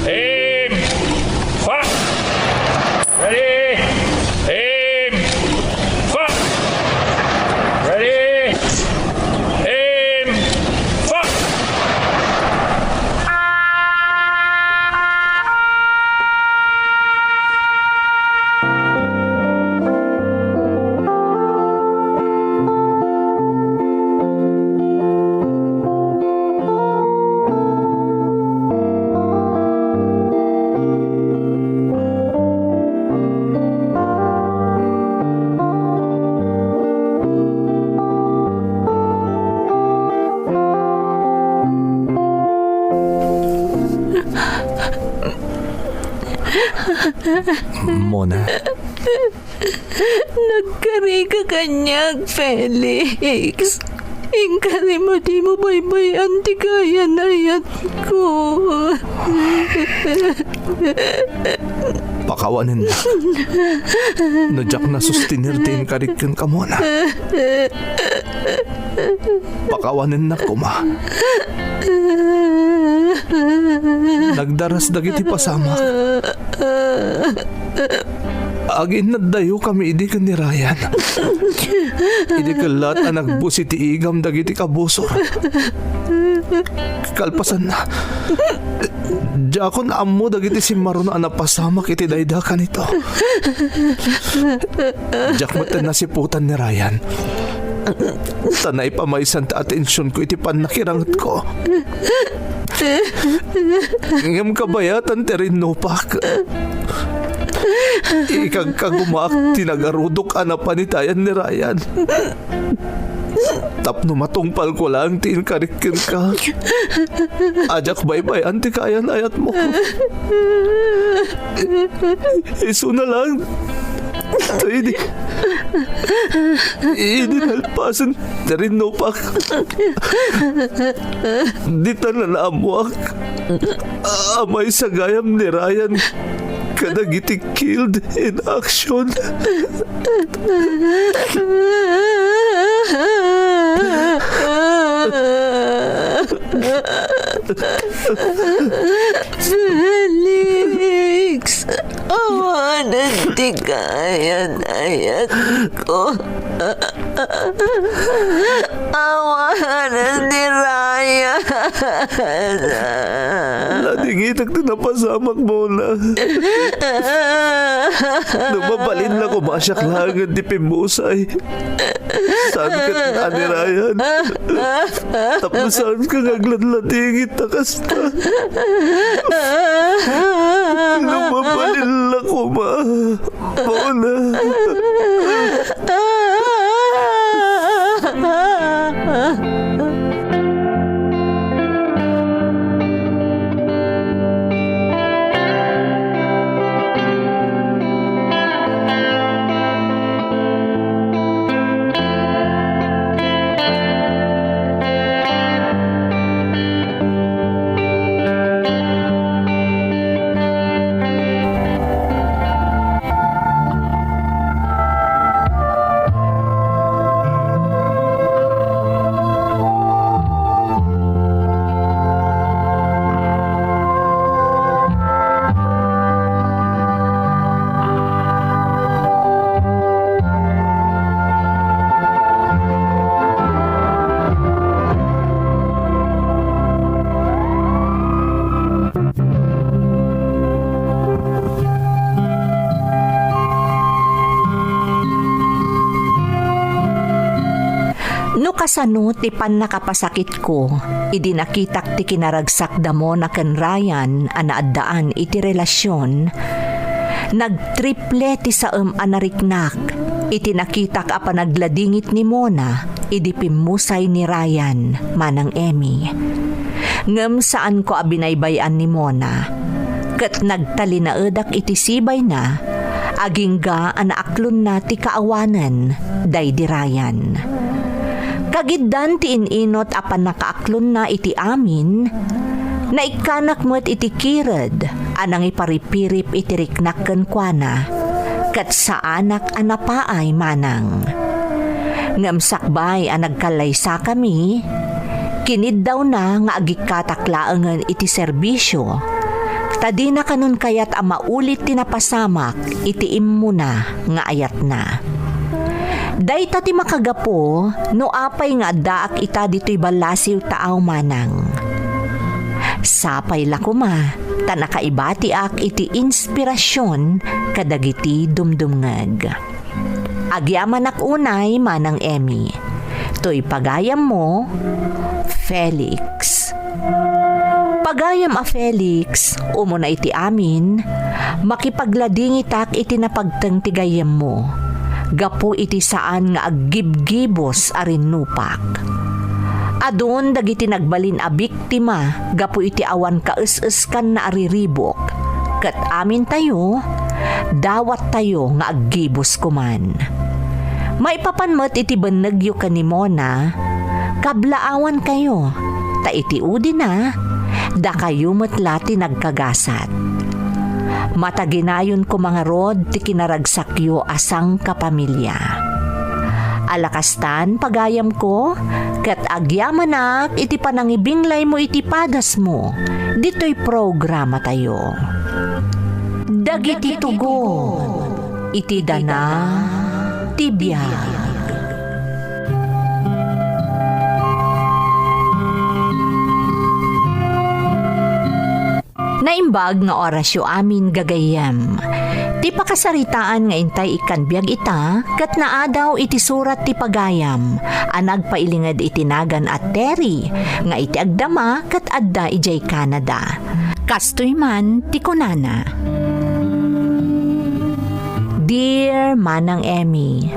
Aim! Fire! Ready! Aim! Fire! Ready! Aim! Fire! Mona. Nagkarika kaniak, Felix. Inkari mo dimo baybay-an ti kayan-ayatko. Pakawanennak. No diak nasustener ti inkarik kenka, Mona. Pakawanennak koma. Nagdaras dagiti pasamak. Aginnaddayo kami idi ken ni Ryan. Idi kellat a nagbus iti igam dagiti kabusor. Kalpasanna, diakon ammo dagiti simmaruna a napasamak iti daydakan ito. Diak met nasiputan ni Ryan. Ta naipamaysan ti atensionko iti pannakirangetko. Ngem kabayatan ti rinnupak. Ikagkagumaak ti nagarudok a napanitayan ni Ryan. Tapno matungpalko laeng ti inkarik kenka. A diak baybay-an ti kaayan-ayatmo. Isuna laeng. Ta idi, idi nalpasen ti rinnupak, ditan naammoak a maysa gayam ni Ryan kadagiti killed in action. Felix, awanen ti kaayan-ayatko. Awanen ni Ryan. Ladingitak ti napasamak, Mona. No mabalin la koma a siak laengen ti pimmusay. Saan ket a ni Ryan? Tapno saanka nga agladladingit a kasta. No mabalin la koma. Mona. No kasano ti pannakapasakitko idi nakitak ti kinaragsak da Mona ken Ryan a naaddaan iti relasion, nagtriple ti saem a nariknak iti nakitak a panagladingit ni Mona idi pimmusay ni Ryan, Manang Emmy. Ngem saanko a binaybay-an ni Mona, ket nagtalinaedak iti sibayna, agingga a naaklonna ti kaawanen daydi Ryan. Kagiddan ti in-inut a pannakaaklonna iti amin, naikkanak met iti kired a nangiparipirip iti riknak kenkuana, ket saanak a napaay manang. Ngem sakbay a nagkallaysakami, kiniddawna nga agikkatak laengen iti serbisio, ta dina kanon kayat a maulit ti napasamak iti immuna nga ayatna. Dayta ti makagapu no apay nga addaak ita ditoy ballasiw taaw manang. Sapay la koma ta nakaibatiak iti inspirasion kadagiti dumdumngeg. Agyamanak unay, Manang Emmy. Toy pagayammo, Felix. Pagayam a Felix, umuna iti amin, makipagladingitak iti napagteng ti gayyemmo, gapu iti saan nga aggibgibus a rinnupak. Adun dagiti nagbalin a biktima gapu iti awan kaes-eskanna a riribuk, ket amintayo, dawattayo nga aggibus koman. Maipapan met iti bennegyo ken ni Mona, kablaawankayo, ta iti udina, dakayo met la ti nagkagasat. Mataginayonko mangarud ti kinaragsakyo a sangkapamilya. Ala kastan, pagayamko, ket agyamanak iti panangibinglaymo iti padasmo ditoy programatayo. Dagiti tugon iti dana ti biag. Naimbag nga orasyo amin, gagayyem. Ti pakasaritaan nga intay ikkan biag ita ket naadaw iti surat ti pagayam a nagpailinged iti nagan a Terry nga iti agdama ket adda idiay Canada. Kastoy man ti kunana, Dear Manang Emmy,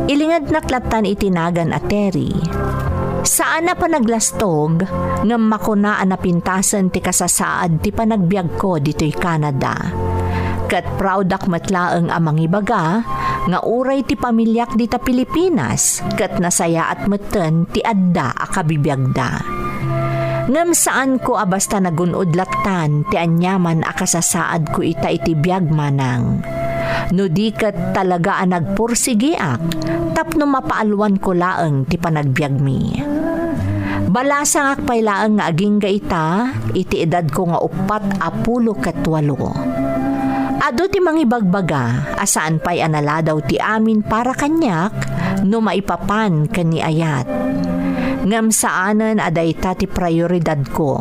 Ilingednak lattan iti nagan a Terry. Saan a panaglastog, ngem makuna a napintasen ti kasasaad ti panagbiagko ditoy Canada. Ket proudak met laeng a mangibaga nga uray ti pamiliak dita Pilipinas ket nasayaat metten ti adda a kabibiagda. Ngem saanko a basta nagun-od lattan ti aniaman a kasasaadko ita iti biag manang. No di ket talaga a nagpursigiak tapno mapaalwanko laeng ti panagbiagmi. Balasangak pay laeng nga agingga ita iti edadko nga uppat a pulo ket walo. Adu ti mangibagbaga a saan pay a naladaw ti amin para kaniak no maipapan ken ni Ayat. Ngem saanen a dayta ti prioridadko.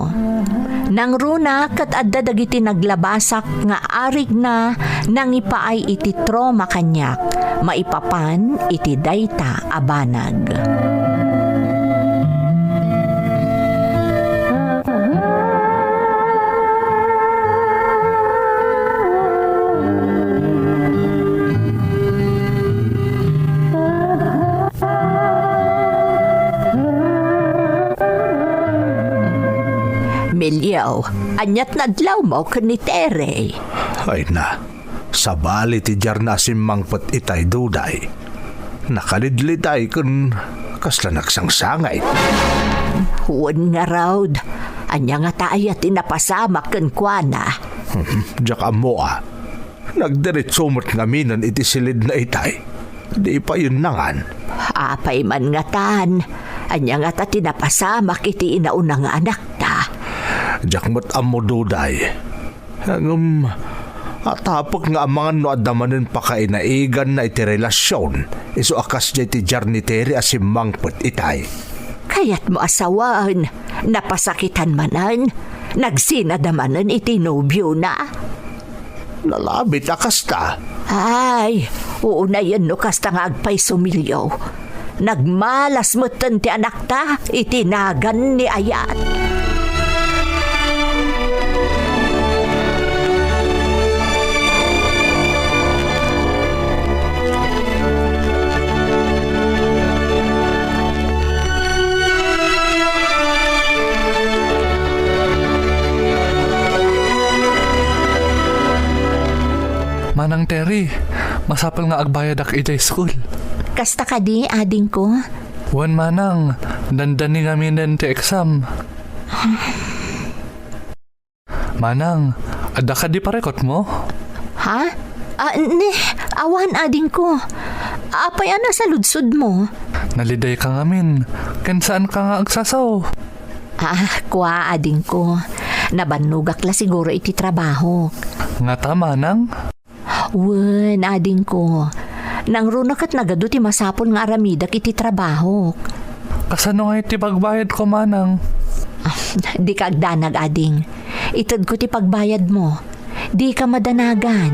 Nangruna ket adda dagiti naglabasak nga arigna nangipaay iti trauma kaniak maipapan iti dayta a banag. Melio, aniat nadlawmo ken ni Tere? Ay na, sabali ti diarna a simmangpet itay, Duday. Nakalidlitay ken kasla nagsangsangit. Wen ngarud, ania ngata aya ti napasamak kenkuana? Diak ammo a. Nagdiretso met ngaminen iti silidna itay. Di pay yun nangan. Apay man ngatan, ania ngata ti napasamak iti inauna nga anakta? Diak met ammo, Duday. Ngem, atapek nga amangan no adda manen pakainaiganna iti relasion, isu a kasdiay ti diar ni Tere a simmangpet itay. Kayatmo a sawen, napasakitan manen, nagsinada manen iti nobiona? Nalabit a kasta. Ay, unayen no kasta nga agpayso, Melio. Nagmalas metten ti anakta iti nagan ni Ayat. Manang Terry, masapul nga agbayadak idiay school. Kasta kadi, adingko? Wen, manang, dandani ngaminen ti exam. Manang, adda kadi parikutmo? Ha? Ah, ne, awan, adingko. Apay a nasaludsodmo? Nalidayka ngamin, ken saanka nga agsasaw? Ah, kua, adingko. Nabannogak la siguro iti trabahok. Ngata, manang? Wen, adingko. Nangruna ket nagadu ti masapul nga aramidak iti trabahok. Kasano ngay ti pagbayadko, manang? Dika agdanag, ading. Itedko ti pagbayadmo. Dika madanagan.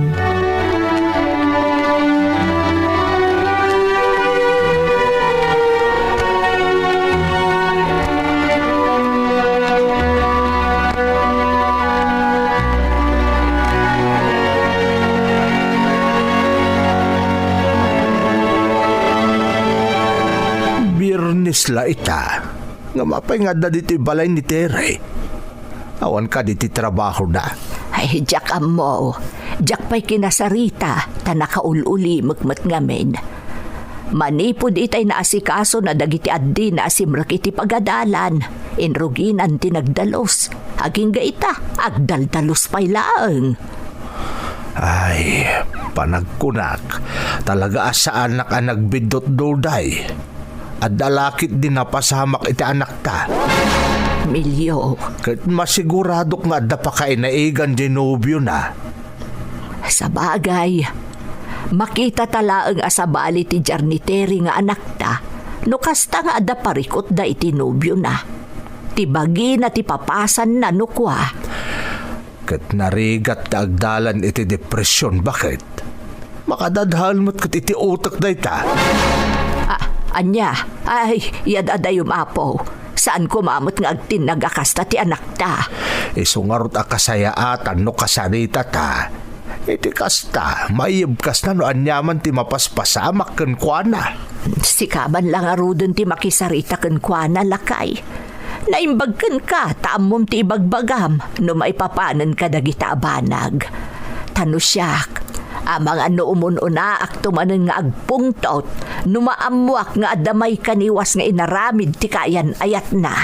Biernes la ita. Ngem apay nga adda ditoy balay ni Tere? Awan kadi ti trabahona? Ay, diak ammo. Diak pay kinasarita, ta nakaul-ulimek met ngamin. Manipud itay naasikasona dagiti addina a simrek iti pagadalan, inruginan ti nagdalus. Agingga ita, agdaldalus pay laeng. Ay, panagkunak, talaga a saanak a nagbiddut, Duday. Adda la ketdi napasamak iti anakta. Melio. Ket masiguradok nga adda pakainaigan diay nobiona. Sabagay, makitata laeng a sabali ti diar ni Tere nga anakta no kasta nga adda parikutda iti nobiona. Ti bagina ti papasanna no kua. Ket narigat ta agdalan iti depresion, baket? Makadadhaen met ket iti utek dayta. Ah, ania? Ay, yad-adayom, Apo. Saan koma met nga agtinnag a kasta ti anakta. Isu ngarud a kasayaatan no kasaritata. Iti kasta, maiyebkasna no aniaman ti mapaspasamak kenkuana. Sika man la ngaruden ti makisarita kenkuana, lakay. Naimbag kenka ta ammom ti ibagbagam no maipapanen kadagita a banag. Ta no siak, amangan no umun-unaakto manen nga agpungtot no maammoak nga adda maikaniwas nga inaramid ti kaayan-ayatna.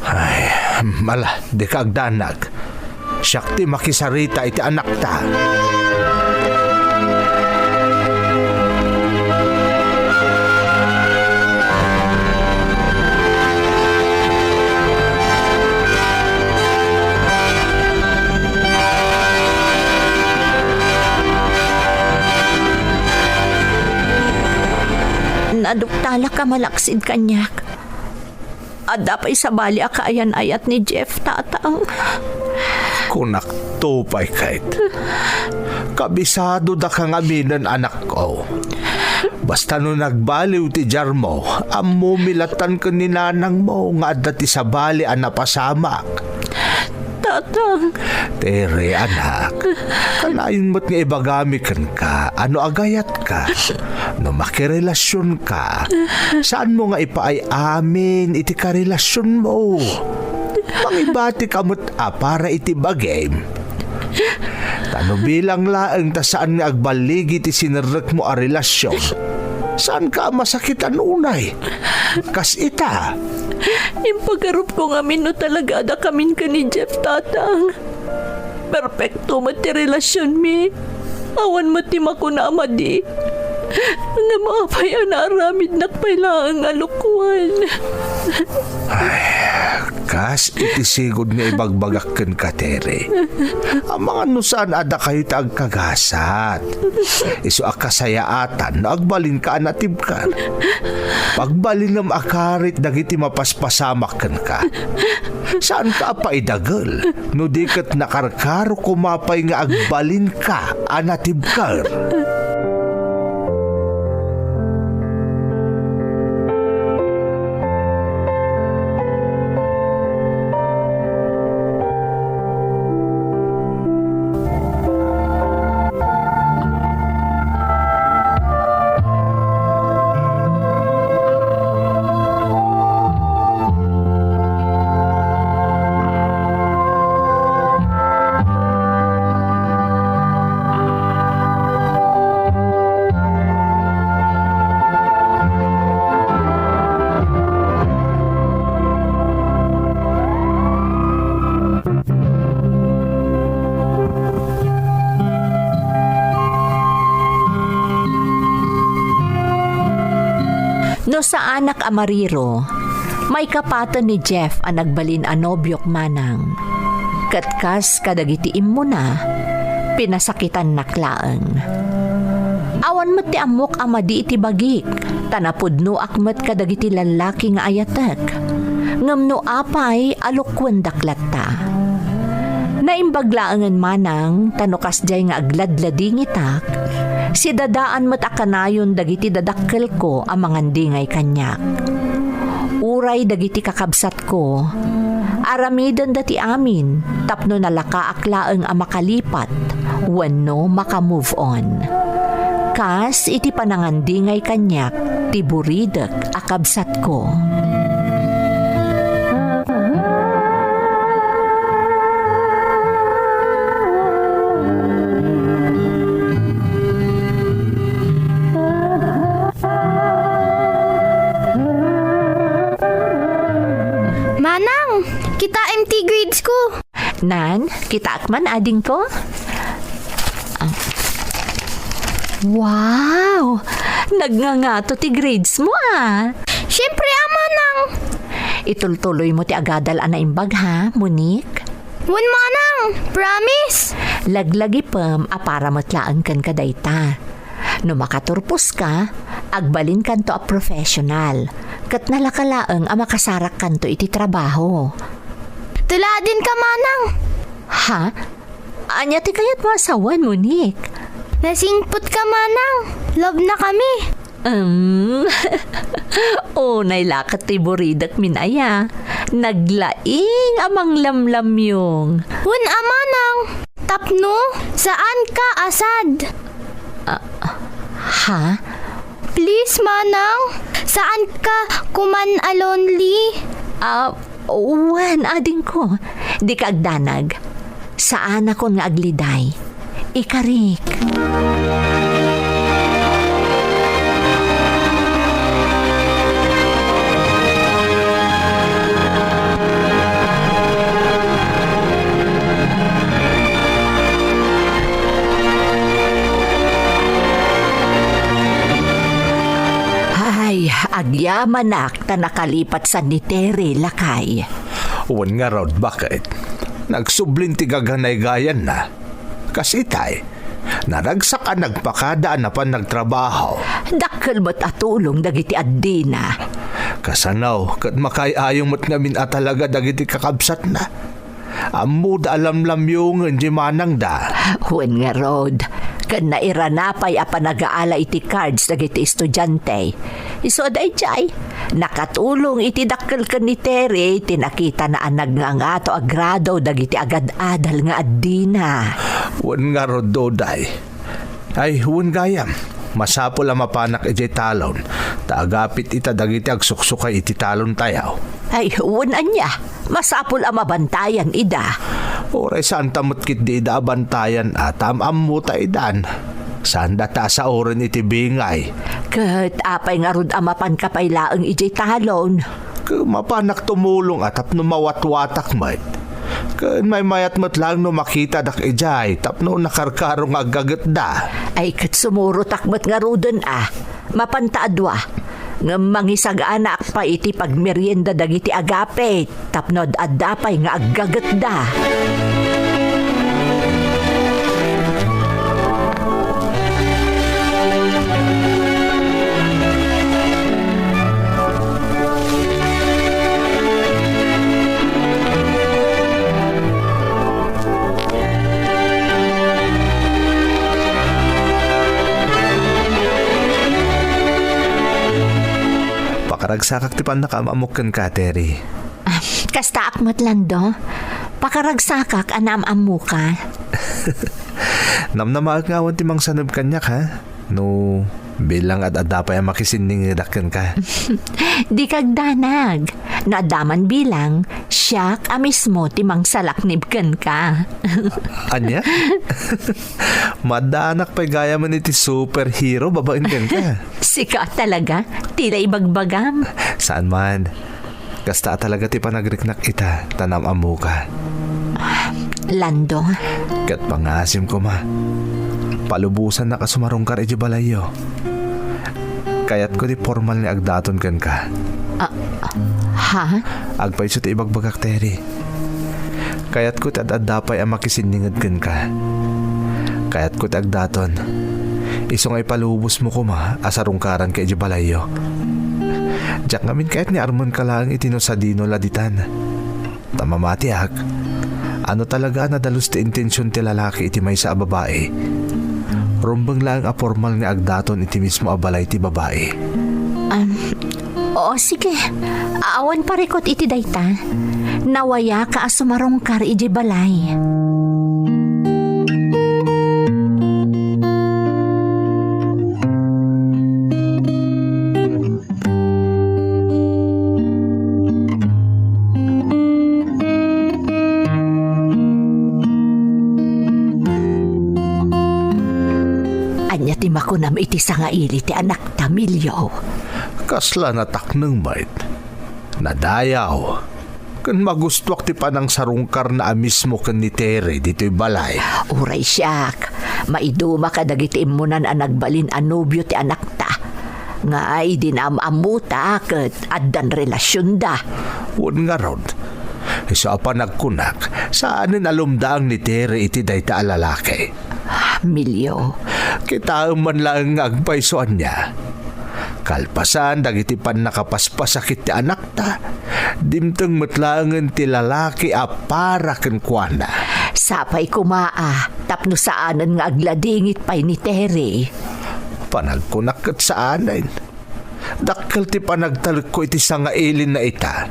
Ay, mala, dika agdanag. Siak ti makisarita iti anakta. Naduktalak a malaksid kaniak. Adda pay sabali a kaayan-ayat ni Jeff, Tatang. Kunakto pay ket, kabisadodaka ngaminen, anakko. Basta no nagbaliw ti diarmo, ammomi lattan ken ni nanangmo nga adda ti sabali a napasamak. Tatang. Tere, anak, kanayon met nga ibagami kenka a no agayatka, no makirelasionka, saanmo nga ipaay amin iti karelasionmo. Mangibatika met a para iti bagim. Ta no bilang laeng ta saan nga agballigi ti sinerrekmo a relasion, saanka a masakitan unay. Kas ita. Impagarupko ngamin no talaga adda kamin ken ni Jeff, Tatang. Perpekto met ti relasionmi. Awan met ti makuna a madi. Ngem apay a naaramidnak pay laeng a lukwan? Ay, kas iti sigud nga ibagbagak kenka, Tere. Amangan no saan a dakayo ti agkagasat. Isu a kasayaatan no agbalinka a natibker. Pagbalinem a karit dagiti mapaspasamak kenka. Saanka a paidagel no di ket nakarkaro koma pay nga agbalinka a natibker. No saanak a mariro, maikapaten ni Jeff a nagbalin a nobiok, manang. Ket kas kadagiti immuna, pinasakitannak laeng. Awan met ti ammok a madi iti bagik, ta napudnoak met kadagiti lallaki nga ayatek. Ngem no apay a lukkuendak latta. Naimbag laengen manang, ta no kasdiay nga agladladingitak, sidadaan met a kanayon dagiti dadakkelko a mangandingay kaniak. Uray dagiti kakabsatko, aramidenda ti amin tapno nalakaak laeng a makalipat wenno maka-move on. Kas iti panangandingay kaniak ti buridek a kabsatko. Manang, kitaem ti grades ko. Nan, kitaak man, adingko. Ah. Wow! Nagngangato ti grades mo, ah. Siyempre, a, manang. Itultuloy mo ti agadal a naimbag, ha, Monique? Wen, manang. Promise. Laglagipem a para met laeng ken kadayta. No makaturposka, agbalinkanto a professional, ket nalaka laeng a makasarakkanto iti trabaho. Tuladinka, manang. Ha? Ania ti kayatmo a sawen, Monique? Nasingpetka, manang. Love na kami. Um, unay la ket ti buridek min aya. Naglaing a manglamlamyong. Wen, a, manang. Tapno saanka a sad. Ah, ha? Please, Manang. Saan ka kuman a lonely? Ah, wen, adingko. Dika agdanag. Saanakon nga agliday. Ikarik. Ay, agyamanak ta nakalipat san ni Terry, lakay. Wen ngarud, baket? Nagsublin ti gaganaygayanna. Kas itay, naragsak a nagpakada a napan nagtrabaho. Dakkel met a tulong dagiti addina. Kasano, ket makaay-ayong met ngamin a talaga dagiti kakabsatna. Ammoda a lamlamyongen diay manangda. Wen ngarud, ken nairana pay a panagaala iti cards dagiti estudiante. Isu a daydiay, nakatulong iti dakkel ken ni Terry ti nakitana a nagngangato a grado dagiti agad-adal nga addina. Wen ngarud, Doday. Ay, wen gayam, masapul a mapanak idiay talon, ta agapit ita dagiti agsuksukay iti talontayo. Ay, wen ania, masapul a mabantayan ida. Uray saanta met ketdi ida a bantayan a ta am-ammota idan. Saandata a saoren iti bingay. Ket apay ngarud a mapanka pay laeng idiay talon? Ket mapanak tumulong a tapno mawatwatak met. Ken maymayat met laeng no makitadak idiay tapno nakarkaro nga aggagetda. Ay, ket sumurotak met ngaruden a. Mapanta a dua. Ngem mangisaganaak pay iti pagmerienda dagiti agapit tapno ad-adda pay nga aggagetda. Pakaragsakak ti pannakaam-ammok kenka, Terry. Ah, kastaak met, Lando. Pakaragsakak a naam-ammoka. Namnamaek nga awan ti mangsaneb kaniak, ha? No bilang ad-adda pay a makisinningedak kenka. Dika agdanag. No adda man bilang, siak a mismo ti mangsalaknib kenka. Ania? Maddaanak pay gayamen iti superhero babaen kenka. Sika talaga, tila ibagbagam. Saan man. Kasta a talaga ti panagriknak ita, ta naam-ammoka. Lando. Ket pangasim koma. Palubosannak a sumarungkar idiay balayyo. Kayatko ti pormal nga agdaton kenka. Ah, ha? Agpayso ti ibagbagak, Terry. Kayatko ti ad-adda pay a makisinninged kenka. Kayatko ti agdaton. Isu nga ipalubosmo koma a sarungkaranka idiay balayyo. Diak ngamin kayat nga armenka laeng iti no sadino la ditan. Ta mamatiak, a no talaga a nadalus ti intension ti lalaki iti maysa a babai, rumbeng laeng a pormal nga agdaton iti mismo a balay ti babai. Um, Oo, sige. Awan parikut iti dayta. Nawayaka a sumarungkar idiay balay. Ania ti makunam iti sangaili ti anakta, Emilio? Kasla natakneng met. Nadayaw. Ken magustuak ti panangsarungkarna a mismo ken ni Terry ditoy balay. Uray siak, maiduma kadagiti immunan a nagbalin a nobio ti anakta. Nga idi naam-ammota ket addan relasionda. Wen ngarud, isu a panagkunak, saanen a lumdaang ni Terry iti dayta a lalaki. Emilio. Kitaem man laeng nga agpayso ania. Kalpasan dagiti pannakapaspasakit ti anakta, dimteng met laengen ti lalaki a para kenkuana. Sapay koma a tapno saanen nga agladingit pay ni Terry. Panagkunak ket saanen. Dakkel ti panagtalekko iti sangailinna ita.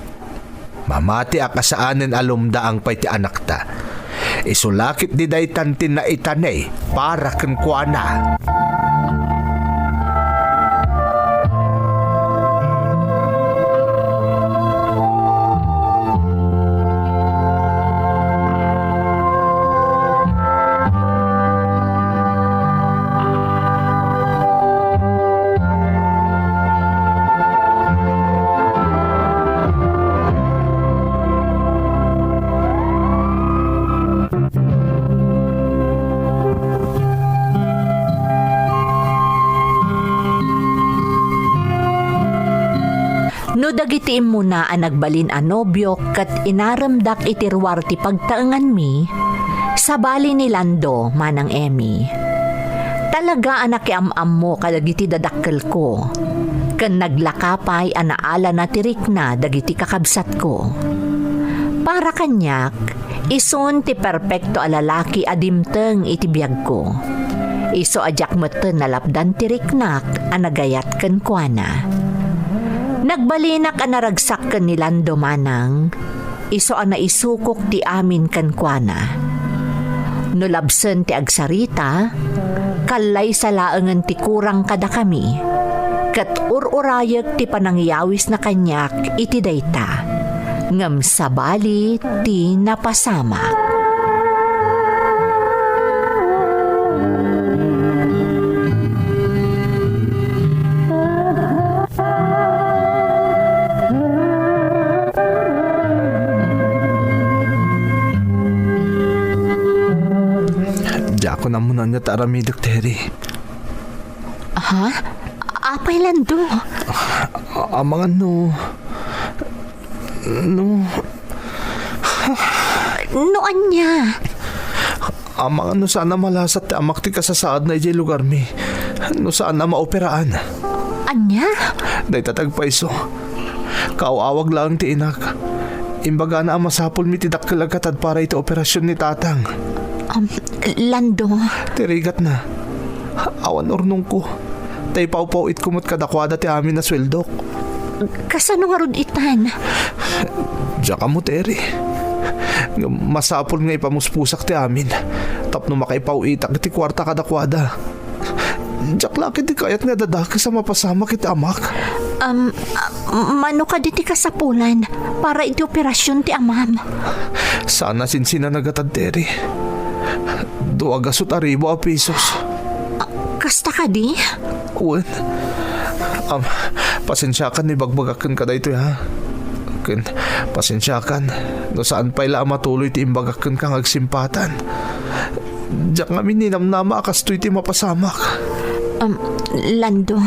Mamatiak a saanen a lumdaang pay ti anakta. Isu la ketdi daytan ti naitani para kenkuana. Dagiti immuna a nagbalin a nobiok ket inaremdak iti ruar ti pagtaenganmi, sabali ni Lando, Manang Emmy. Talaga a nakiam-ammo kadagiti dadakkelko, ken naglaka pay a naalana ti rikna dagiti kakabsatko. Para kaniak, isun ti perpekto a lalaki a dimteng iti biagko. Isu a diak metten nalapdan ti riknak a nagayat kenkuana. Nagbalinak a naragsak ken ni Lando manang, isu a naisukok ti amin kenkuana. No labsen ti agsarita, kallaysa laengen ti kurang kadakami, ket ur-urayek ti panangyawisna kaniak iti dayta, ngem sabali ti napasamak. Diakon ammo no ania ti aramidek, Terry. Ha? Apay, Lando? A-, amangan no, no. No ania? Amangan no saan a malasat ti amak ti kasasaadna idiay lugarmi. No saan a maoperaan. Ania? Dayta ti agpayso. Kaaw-awag laeng ti inak. Imbagana a masapulmi ti dakkel a gatad para iti operasion ni tatang. Um, Lando. Ti rigatna. Awan urnongko. Ta ipawpaw-itko met kadakuada ti amin a sueldok. Kasano ngarud itan? Diak ammo, Terry. Ngem masapul nga ipamuspusak ti amin tapno makaipaw-itak iti kuarta kadakuada. Diak la ketdi kayat nga dadakes a mapasamak iti amak. Um, ah, mano kadi ti kasapulan para iti operasion ti amam? Saan a sinsinanag a tad, Terry. Dua gasut a ribu a pesos. Ah, kasta kadi? Wen. Am, pasensiakan no ibagbagak kenka daytoy, ha? Ken, pasensiakan no saan pay la a matuloy ti imbagak kenka nga agsimpatan. Diak ngamin ninamnama a kastoy ti mapasamak. Um, Lando.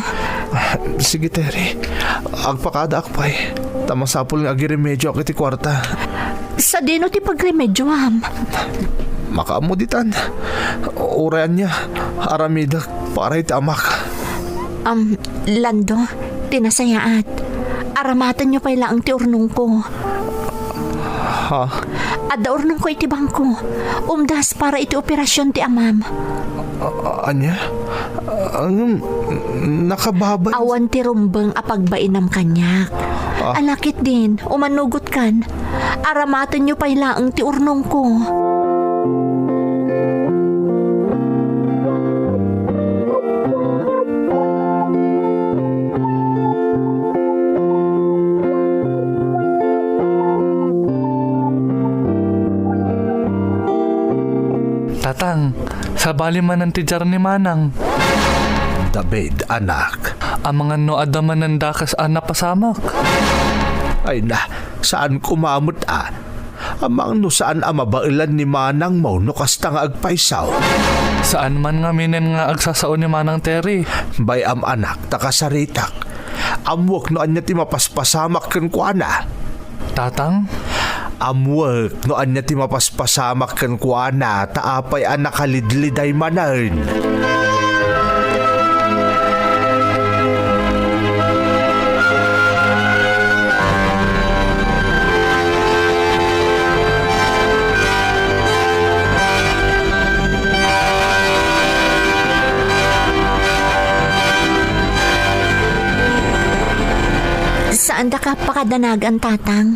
Sige, Terry. Agpakadaak pay. Ta masapul nga agiremedioak iti kuarta. Sadino ti pagremedioam? Makaammo ditan. Uray ania, aramidek para iti amak. Um, Lando, ti nasayaat, aramatenyo pay laeng ti urnongko. Ha? Adda urnongko iti bangko. Umdas para iti operasion ti amam. A-, a-, ania? Ngem, nakababay. Awan ti rumbeng a pagbainam kaniak. Ah. Ala ketdin, umanugotkan. Aramatenyo pay laeng ti urnongko. Tatang, sabali manen ti diar ni Manang. David, anak. Amangan no adda manen dakes a napasamak. Ay na, saan koma met a. Amangan no saan a mabaelan ni manangmo no kasta nga agpayso. Saan man ngaminen nga agsasao ni Manang Terry. Bay-am, anak, ta kasaritak. Ammoek no ania ti mapaspasamak kenkuana. Tatang? Ammoek no ania ti mapaspasamak kenkuana ta apay a nakalidliday manen. Saandaka pakadanagan, Tatang.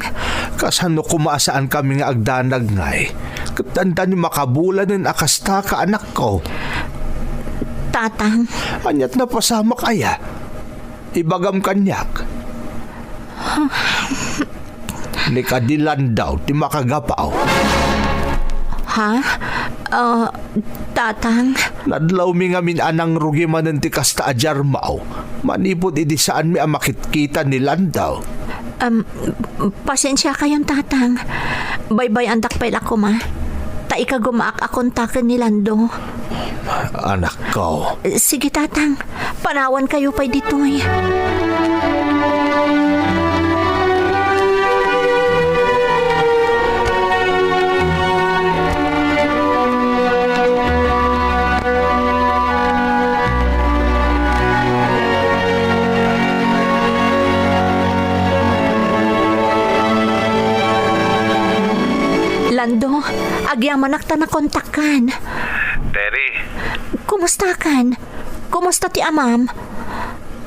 Kasano koma a saankami nga agdanag ngay? Ket dandani makabulanen a kastaka, anakko. Tatang. Ania't napasamak aya? Ibagam kaniak. Ni kadi Lando ti makagapu. Ha? Ah, Tatang? Nadlawmi ngamin a nangrugi manen ti kasta a diarmo manipud idi saanmi a makitkita ni Lando. Am, pasensiakayon, Tatang. Baybay-andak pay la koma. Ta ikagumaak a kontaken ni Lando. Anakko. Sige, Tatang. Panawankayo pay ditoy. Ando, agyamanak ta nakontakkan. Terry. Kumustakan? Kumusta ti amam?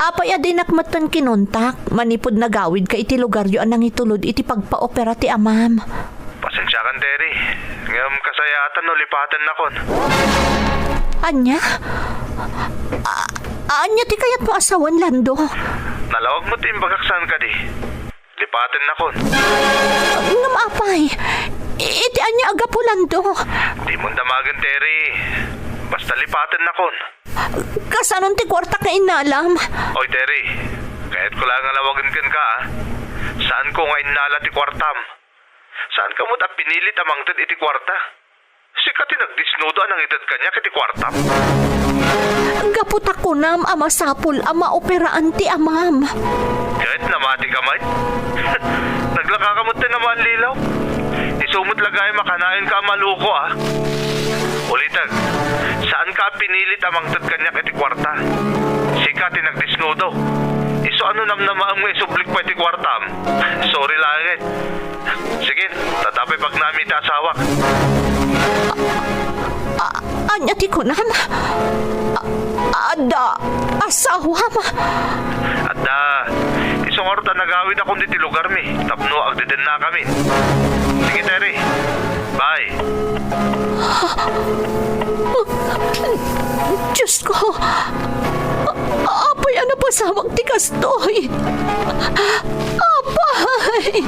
Apay a dinak metten kinontak manipud nagawidka iti lugaryo a nangitulod iti pagpaopera ti amam? Pasensiakan, Terry. Ngem kasayaatan no lipatennakon. Ania? A-, ania ti kayatmo a sawen, Lando? Nalawag met ti imbagak saan kadi. Lipatennakon. Ngem apay? I-, iti ania a gapu, Lando? Dimon damagen, Terry. Basta lipatennakon. Kasanon ti kuartak nga innalam? Oy, Terry. Kayatko la nga lawagen kenka, a. Saanko nga innala ti kuartam. Saanka met a pinilit a mangted iti kuarta. Sika ti nagdisnudo a nangited kaniak iti kuartam. Gapu ta kunam a masapul a maoperaan ti amam. Ket namatika met? Naglakaka met ti namaan lilaw. Isu met la gayam a kanayon ka a maluko, a. Ulitek, saanka a pinilit a mangted kaniak iti kuarta. Sika ti nagdisnudo. Isu a no namnamaem nga isublik pay ti kuartam. Sorry laengen. Sige, ta adda pay pagnaem iti asawak. A-, ania ti kunam? A-, adda asawam? Adda. Isu ngarud a nagawidakon ditoy lugarmi tapno agdedennakamin. Sige, Terry. Bye. Diyos ko! A-, apay a napasamak ti kastoy? Apay!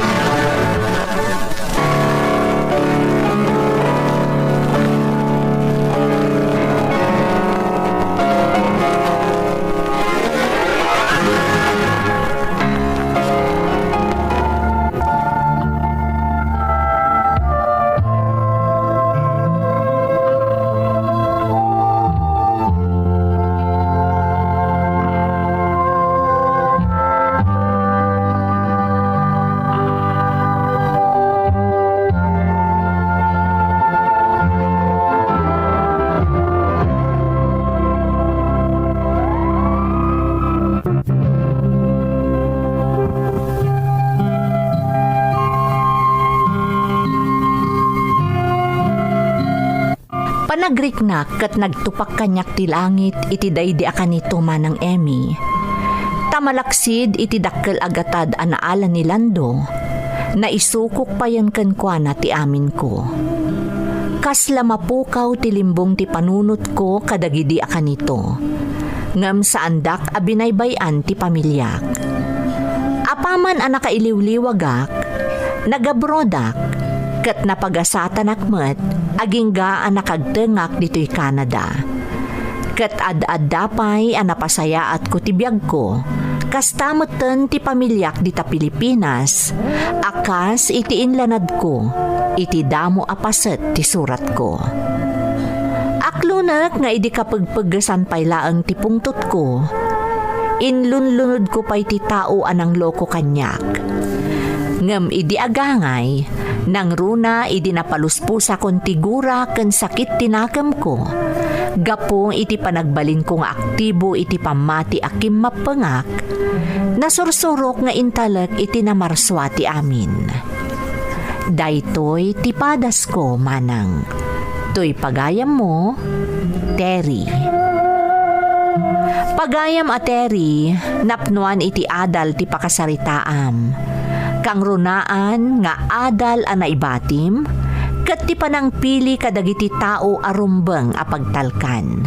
Panagriknak ket nagtupak kaniak ti langit iti daydi a kanito, Manang Emmy. Ta malaksid iti dakkel a gatad a naala ni Lando, naisukok payen kenkuana ti aminko. Kasla mapukaw ti limbong ti panunotko kadagidi a kanito. Ngem saandak a binaybay-an ti pamiliak. Apaman a nakailiwliwagak, nagabrodak, ket napagasatanak met agingga a nakagtengak ditoy Canada. Ket ad-adda pay a napasayaatko ti biagko, kasta metten ti pamiliak dita Pilipinas, a kas iti inlanadko, iti damo a paset ti suratko. Aklonek nga idi kapegpeggesan pay laeng ti pungtotko, inlunlunodko pay ti tao a nangloko kaniak. Ngem idi agangay, nangruna idi napaluspusakon ti gura ken sakit ti nakemko, gapu iti panagbalinko nga aktibo iti pammati a kimmappengak, nasursurok nga intalek iti namarsua ti amin. Daytoy ti padasko, Manang. Toy pagayammo, Terry. Pagayam a Terry, napnoan iti adal ti pakasaritaam. Kangrunaan nga adal a naibatim, ket ti panangpili kadagiti tao a rumbeng a pagtalkan.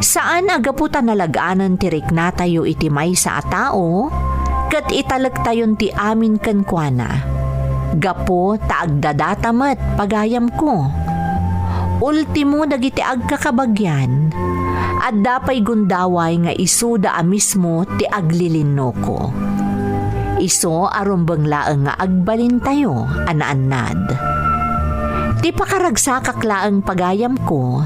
Saan a gapu ta nalag-anen ti riknatayo iti maysa a tao, ket italektayon ti amin kenkuana. Gapu ta agdadata met, pagayamko. Ultimo dagiti agkakabagian, adda pay gundaway nga isuda a mismo ti aglilinnoko. Isu a rumbeng laeng nga agbalintayo a naannad. Ti pakaragsakak laeng, pagayamko,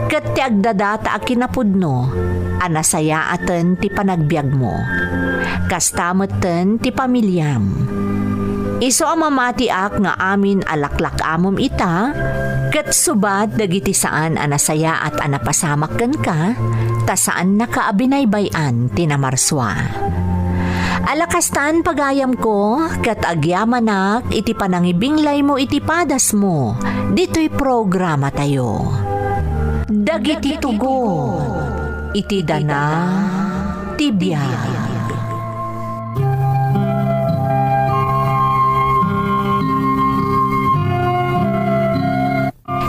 ket ti agdadata a kinapudno a nasayaaten ti panagbiagmo. Kasta metten ti pamiliam. Isu a mamatiak nga amin a laklak-amem ita, ket subat dagiti saan a nasayaat a napasamak kenka, ta saannaka a binaybay-an ti namarsua. Ala kastan, pagayamko, ket agyamanak iti panangibinglaymo iti padasmo ditoy programatayo. Dagiti tugot iti dana ti biag.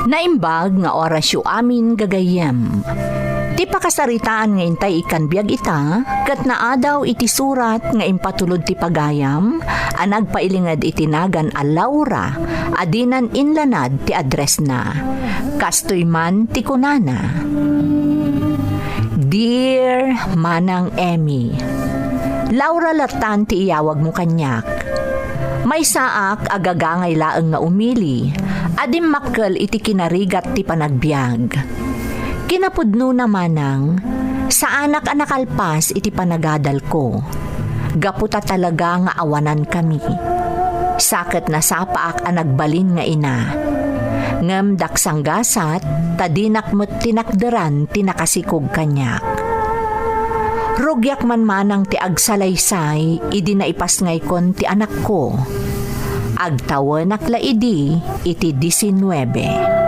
Naimbag nga orasyo amin, gagayyem. Ti pakasaritaan nga intay ikkan biag ita, ket naadaw iti surat nga impatulod ti pagayam a nagpailinged iti nagan a Laura a dinan inlanad ti addressna. Kastoy man ti kunana, "Dear Manang Emmy, Laura lattan ti iyawagmo kaniak. Maysaak a gagangay laeng nga umili a dimmakkel iti kinarigat ti panagbiag. Kinapudnona manang, saanak a nakalpas iti panagadalko. Gapu ta talaga nga awanankami. Sa ket nasapaak a nagbalin nga ina. Ngem daksanggasat ta dinak met tinakderan ti nakasikog kaniak. Rugiak man manang ti agsalaysay idi naipasngaykon ti anakko. Agtawenak la idi iti disinnuebe."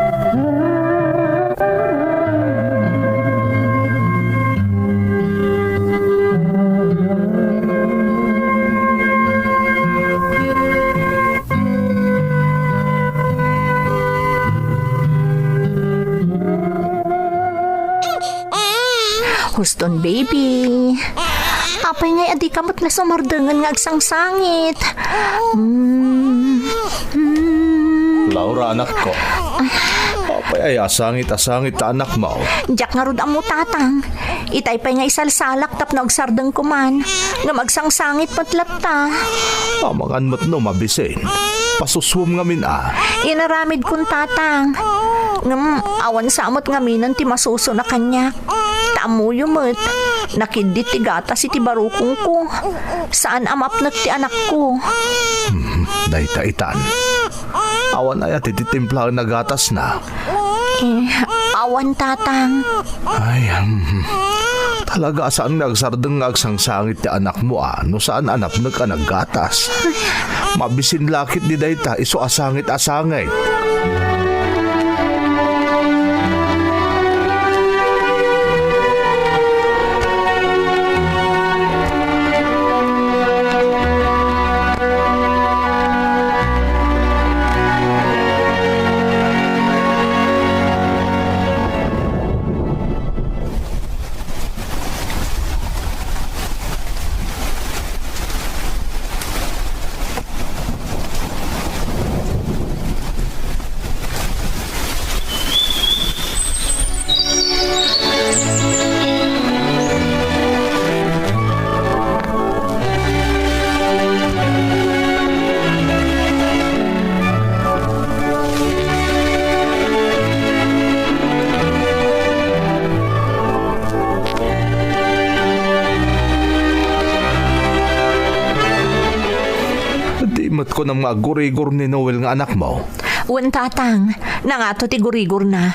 Houston, baby. Apay ngay a dika met la sumardengen nga agsangsangit? Mm. Mm. Laura, anakko. Apay aya a sangit a sangit ta anakmo? Diak ngarud ammo, Tatang. Itay pay nga isalsalak tapno agsardengko man, ngem agsangsangit met latta. Amangan met no mabisin. Pasusuom ngamin a. Inaramidkon, Tatang. Ngem awan sa met ngaminen ti masusun a kaniak. Ta ammoyo met, nakiddit ti gatas iti barukongko. Saan a mapnek ti anakko. Hmm, dayta itan. Awan aya ti titimplaen a gatasna? Eh, awan, Tatang. Ay, hmm. Talaga a saan nga agsardeng nga agsangsangit ti anakmo a no saan a napnek a naggatas. Mabisin la ketdi dayta isu a sangit a sangit. Di met kunam nga aggurigor ni Noel nga anakmo? Wen, Tatang, nangato ti gurigorna.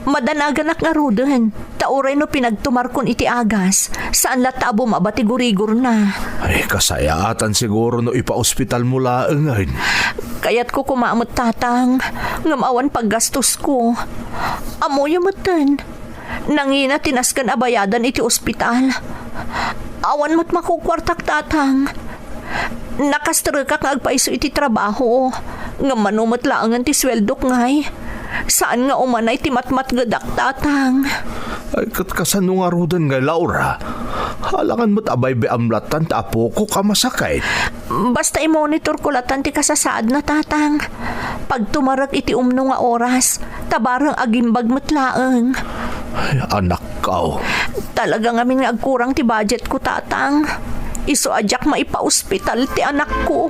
Madanaganak ngaruden, ta uray no pinagtumarkon iti agas, saan latta a bumaba ti gurigorna. Ay, kasayaatan siguro no ipaospitalmo laengen. Kayatko koma met, Tatang, ngem awan paggastosko. Ammoyo metten, nangina ti nasken a bayadan iti ospital. Awan met makukuartak, Tatang. Nakastrekak nga agpayso iti trabaho, ngem mano met laengen ti sueldok ngay. Saan nga umanay ti matmatgedak, Tatang. Ay, ket kasano ngaruden ngay, Laura? Alangan met a baybay-am lattan ti apokok a masakit. Basta imonitorko lattan ti kasasaadna, Tatang. Pagtumarek iti umno nga oras, ta bareng agimbag met laeng. Ay, anakko. Talaga ngamin nga agkurang ti budgetko, Tatang. Isu a diak maipaospital ti anakko.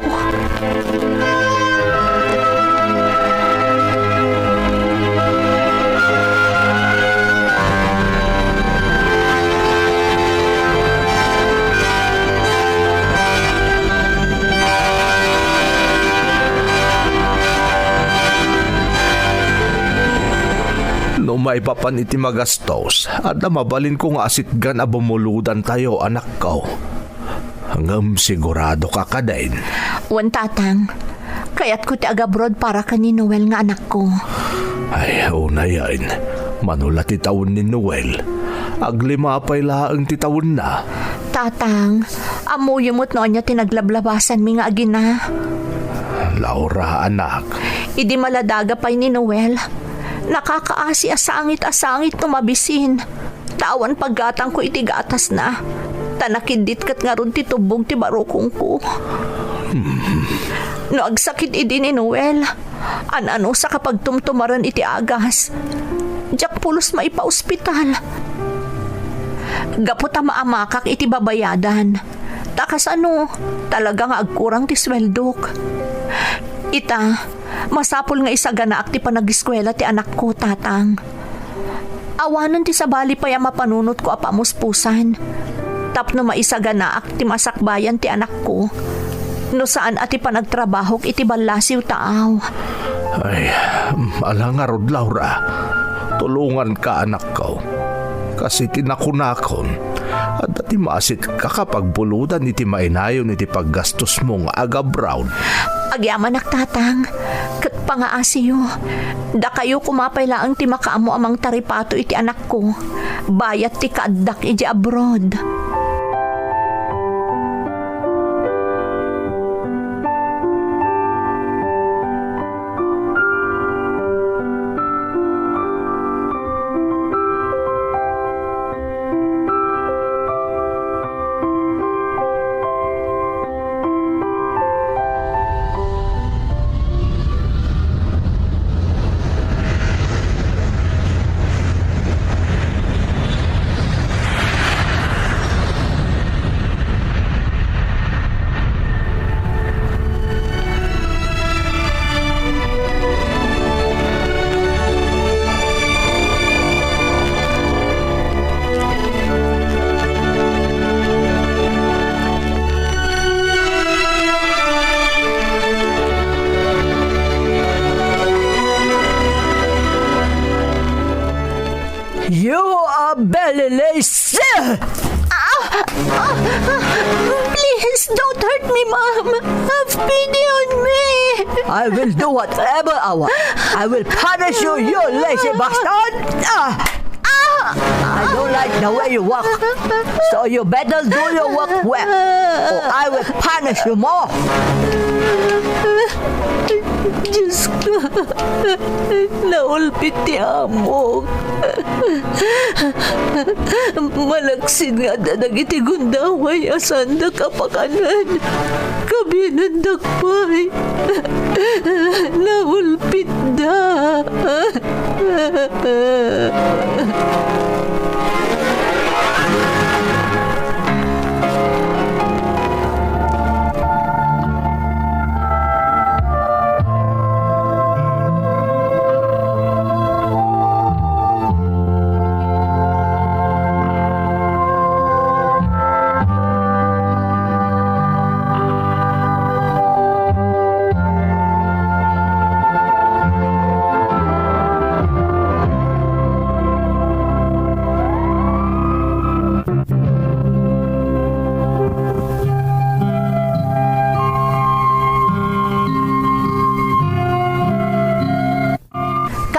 No maipapan iti magastos, adda mabalinko nga asitgan a bumulodantayo, anakko. Ngem sigurado ka kadin? Wen, Tatang. Kayatko ti agabroad para ken ni Noel nga anakko. Ay, unayen. Mano la ti tawen ni Noel? Aglima pay laeng ti tawenna. Tatang, ammoyo met no ania ti naglablabasanmi nga agina. Laura, anak. Idi maladaga pay ni Noel, nakakaasi a sangit a sangit no mabisin. Ta awan paggatangko iti gatasna. Ta nakiddit ket ngarud ti tubbog ti barukongko. Hmm. No agsakit idi ni Noel, an-anusak a pagtumtumaren iti agas. Diak pulos maipaospital. Gapu ta maamakak iti babayadan. Ta kasano, talaga nga agkurang ti sueldok. Ita, masapul nga isaganaak ti panagiskuela ti anakko, Tatang. Awanen ti sabali pay a mapanunotko a pamuspusan tapno maisaganaak ti masakbayan ti anakko no saan a ti panagtrabahok iti ballasiw taaw. Ay, ala ngarud, Laura. Tulonganka, anakko. Kas iti nakunakon, adda ti maasitka a pagbulodan iti mainayon iti paggastosmo nga agabroad. Agyamanak, Tatang, ket pangaasiyo. Dakayo koma pay laeng ti makaammo a mangtaripato iti anakko, bayat ti kaaddak idiay abroad. You are very lazy! Ah! Ah! Please, don't hurt me, Mom. Have pity on me. I will do whatever I want. I will punish you, you lazy bastard! Ah! Ah! I don't like the way you walk. So you better do your work well, or I will punish you more. Diyos ko, naulpit ti amok. Malaksid nga adda dagiti gundaway a saandak a pakanen. Kabiinendak pay. Naulpitda.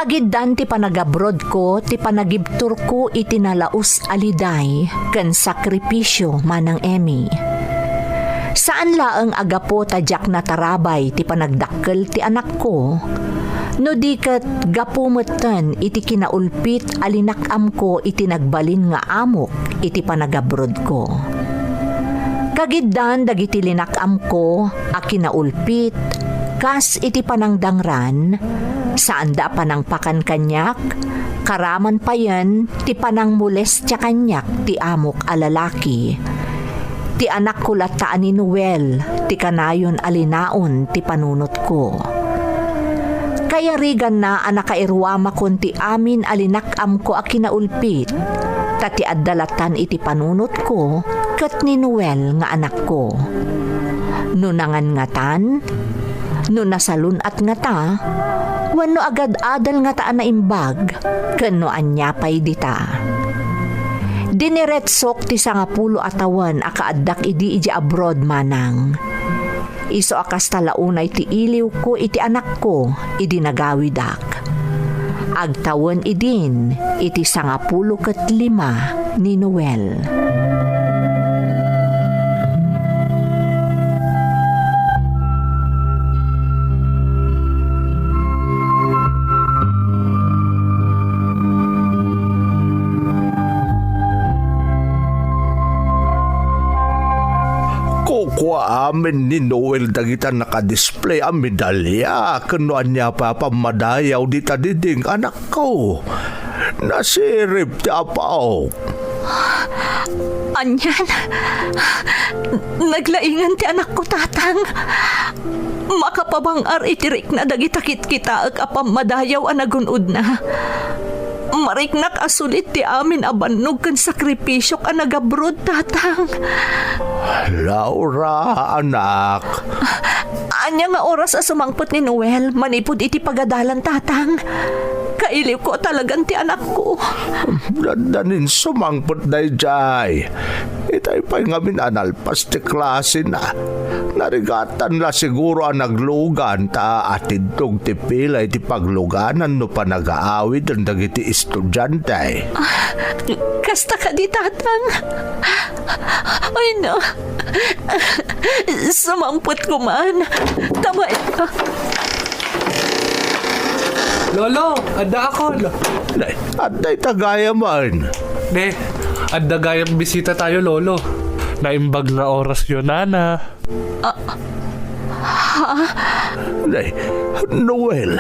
Kagiddan ti panagabrodko ti panagibturko iti nalaus a liday ken sakripisio, Manang Emmy. Saan laeng a gapu ta diak natarabay ti panagdakkel ti anakko, no di ket gapu metten iti kinaulpit a linak-amko iti nagbalin nga amok iti panagabrodko. Kagiddan dagiti linak-amko a kinaulpit, kas iti panangdangran, saanda a panangpakan kaniak, karaman payen ti panangmolestia kaniak ti amok a lalaki. Ti anakko latta a ni Noel ti kanayon a linaon ti panunotko. Kayariganna a nakairuamakon ti amin a linak-amko a kinaulpit, ta ti adda lattan iti panunotko ket ni Noel nga anakko. No nangangngatan, no nasalun-at ngata, wenno agad-adal ngata a naimbag, ken no ania pay dita. Diniretsok ti sangapulo a tawen a kaaddak idi idiay abroad, manang. Isu a kasta la unay ti iliwko iti anakko idi nagawidak. Agtawen idin iti sangapulo ket lima ni Noel. Kukua amin ni Noel dagita nakadisplay a medalya ken no ania pay a pammadayaw dita diding, anakko. Nasirib ti apaw. Anian? Naglaingan ti anakko, tatang. Makapabang-ar iti rikna dagita kitkitaek a pammadayaw a nagun-odna. Mariknak a sulit ti amin a bannog ken sakripisiok a nag-abroad, tatang. Laura, anak. Ania nga oras a sumangpet ni Noel manipud iti pagadalan, tatang? Kailiwko talagan ti anakko. Dandanin sumangpet daydiay. Itay pay ngamin a nalpas ti klasena. Narigatan la siguro a naglugan ta atidtog ti pila iti pagluganan no panagaawiden dagiti estudiante. Ah, kasta kadi, tatang? Ay, no. Sumangpet ko man. Tama. Lolo, adda ako, lo. Nay, adda itagayam man. Ne, adda gayam bisita tayo, Lolo. Naimbag nga oras yo, nana. Ah, ha? Nay, Noel,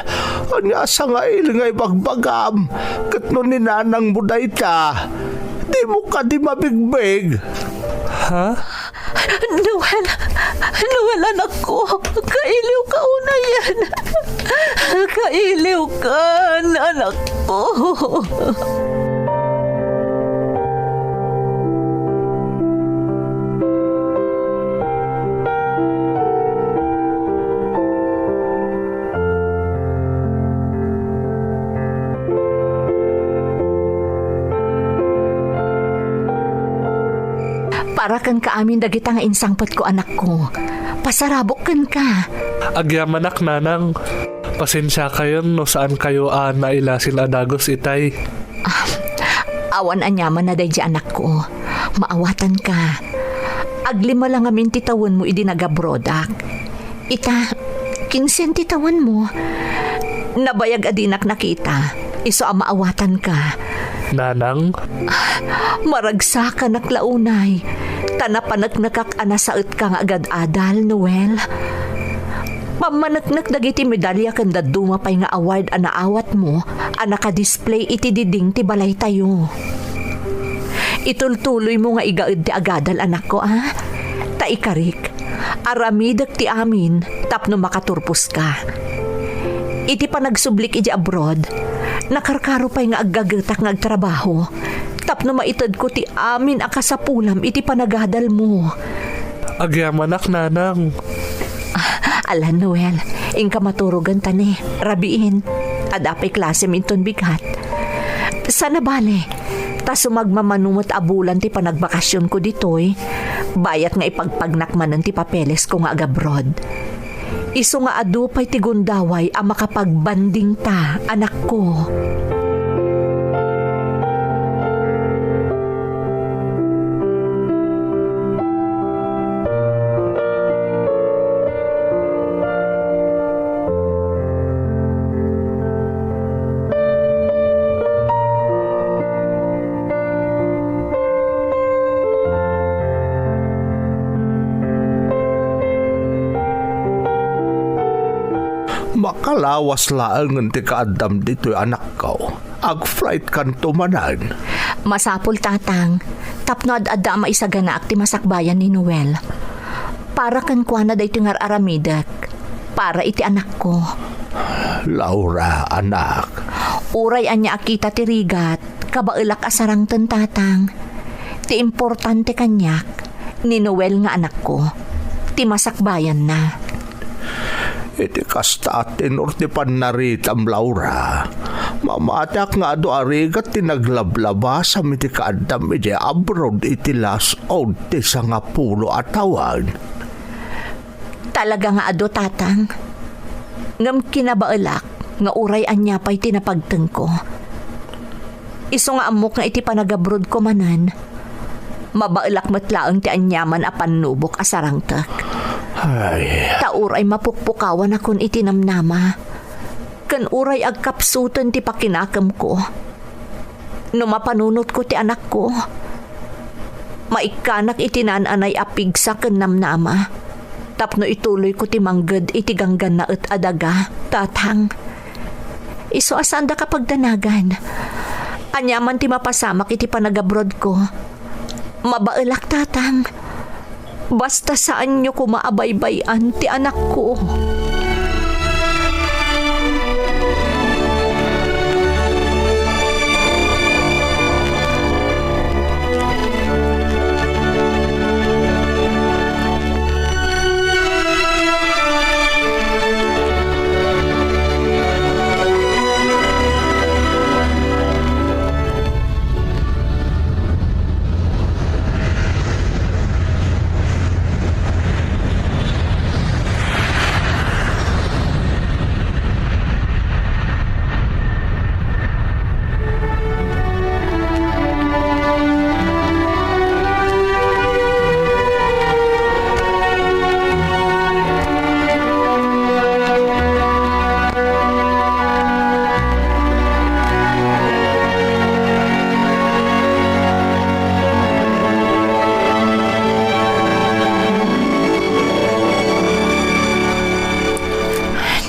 ania a sangail nga ibagbagam? Ket no ni nanang mo dayta, di mo kadi mabigbig? Ha? Noel! Noel, anakko! Kailiw ka unayen! Kailiw ka, anakko! Para kenka amin dagita nga insangpetko, anakko. Pasarabok kenka. Agyamanak, nanang. Pasensiakayon no saankayo a nailasin a dagus itay. Ah, awan aniaman a daydi, anakko. Maawatanka. Aglima la ngamin ti tawenmo idi nagabroadak. Ita, kinsen ti tawenmo. Nabayag a dinak nakita. Isu a maawatanka. Nanang? Maragsakanak la unay. Ta napaneknekak a nasaetka nga agad-adal, Noel. Pammaneknek dagiti medalya ken dadduma pay nga award a naawatmo a nakadisplay iti diding ti balaytayo. Itultuloymo nga igaed ti agadal, anakko, a? Ta ikarik, aramidek ti amin tapno makaturposka. Iti panagsublik iti abroad, nakarkaro pay nga aggagetak nga agtrabaho tapno maitedko ti amin a kasapulam iti panagadalmo. Agyamanak, nanang. Ah, ala, Noel, inka maturogen ta ne, rabiin. Adda pay klasem inton bigat. Sana bale, ta sumagmamano met a bulan ti panagbakasionko ditoy, bayat nga ipagpagnak manen ti papelesko nga agabroad. Isu nga adu pay ti gundaway a makapagbandingta, anakko. Makalawas laengen ti kaaddam ditoy, anakko. Ag-flight kanto manen. Masapul, tatang, tapno ad-adda a maisaganaak ti masakbayan ni Noel. Para kenkuana daytoy nga ar-aramidek. Para iti anakko. Laura, anak. Uray ania a kita ti rigat, kabaelak a sarangten, tatang. Ti importante kaniak, ni Noel nga anakko, ti masakbayanna. Iti kasta a tenor ti pannaritam, Laura, Mamatiak nga adu a rigat ti naglablabasam iti kaaddam idiay abroad iti las-ud ti sangapulo a tawen. Talaga nga adu, Tatang. Ngem kinabaelak nga uray ania pay ti napagtengko. Isu nga ammok nga iti panagabrodko manen, mabaelak met laeng ti aniaman a pannubok a sarangtek. Ay. Ta uray mapukpukawanakon iti namnama, ken uray agkapsuten ti pakinakemko. No mapanunotko ti anakko, maikkanak iti naan-anay a pigsa ken namnama tapno ituloyko ti mangged iti ganggannaet a daga, Tatang. Isu a saanda ka pagdanagan. Aniaman ti mapasamak iti panagabrodko, mabaelak, Tatang. Basta saanyo koma a baybay-an ti anakko.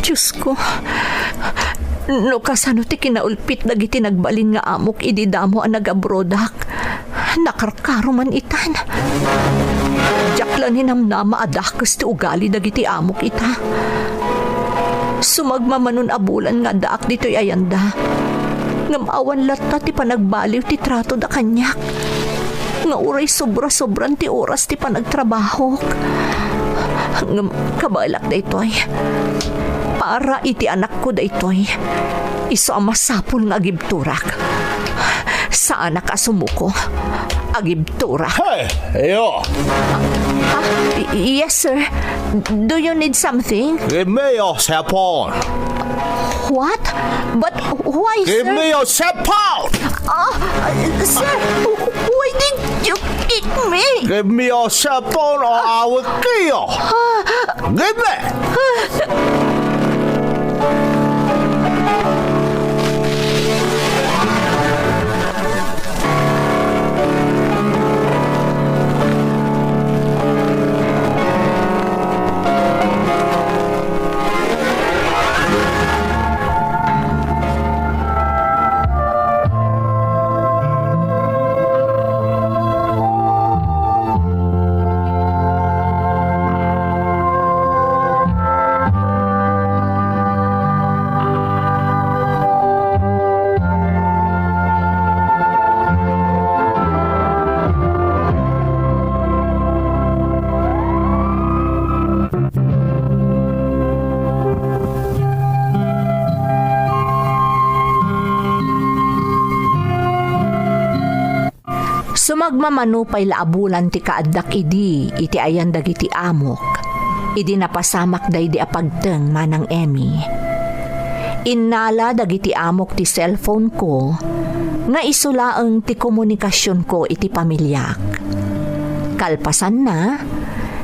Diosko, no kasano ti kinaulpit dagiti nagbalin nga amok idi damo a nagabrodak, nakarkaro man itan. Diak la ninamnama a dakes ti ugali dagiti amok ita. Sumagmamanon a bulan nga addaak ditoy ayanda, ngem awan latta ti panagbaliw ti tratoda kaniak, nga uray sobra-sobran ti oras ti panagtrabahok. Ngem kabaelak daytoy. Para iti anakko daytoy. Isu a masapul nga agibturak. Saanak a sumuko. Agibturak. Hey, iyo! Ah, y-, yes, sir. Do you need something? Give me your cellphone. What? But why, Give sir? me your cellphone! Ah, sir, why did you kick me? Give me your cellphone or I will kill you! Ah, Give me! Sumagmamano pay la a bulan ti kaaddak idi iti ayan dagiti amok, idi napasamak daydi a pagteng, Manang Emmy. Innala dagiti amok ti cellphone-ko nga isu laeng ti komunikasionko iti pamiliak. Kalpasanna,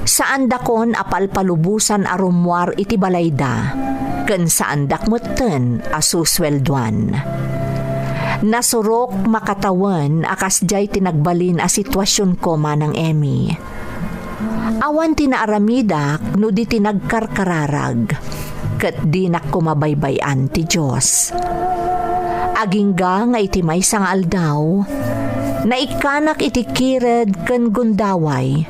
saandakon a palpalubosan a rummuar iti balayda, ken saandak metten a susueldoan. Nasurok makatawen a kasdiay ti nagbalin a situasionko, Manang Emmy. Awan ti naaramidak no di ti nagkarkararag, ket dinak koma baybay-an ti Dios. Agingga nga iti maysa nga aldaw, naikkanak iti kired ken gundaway,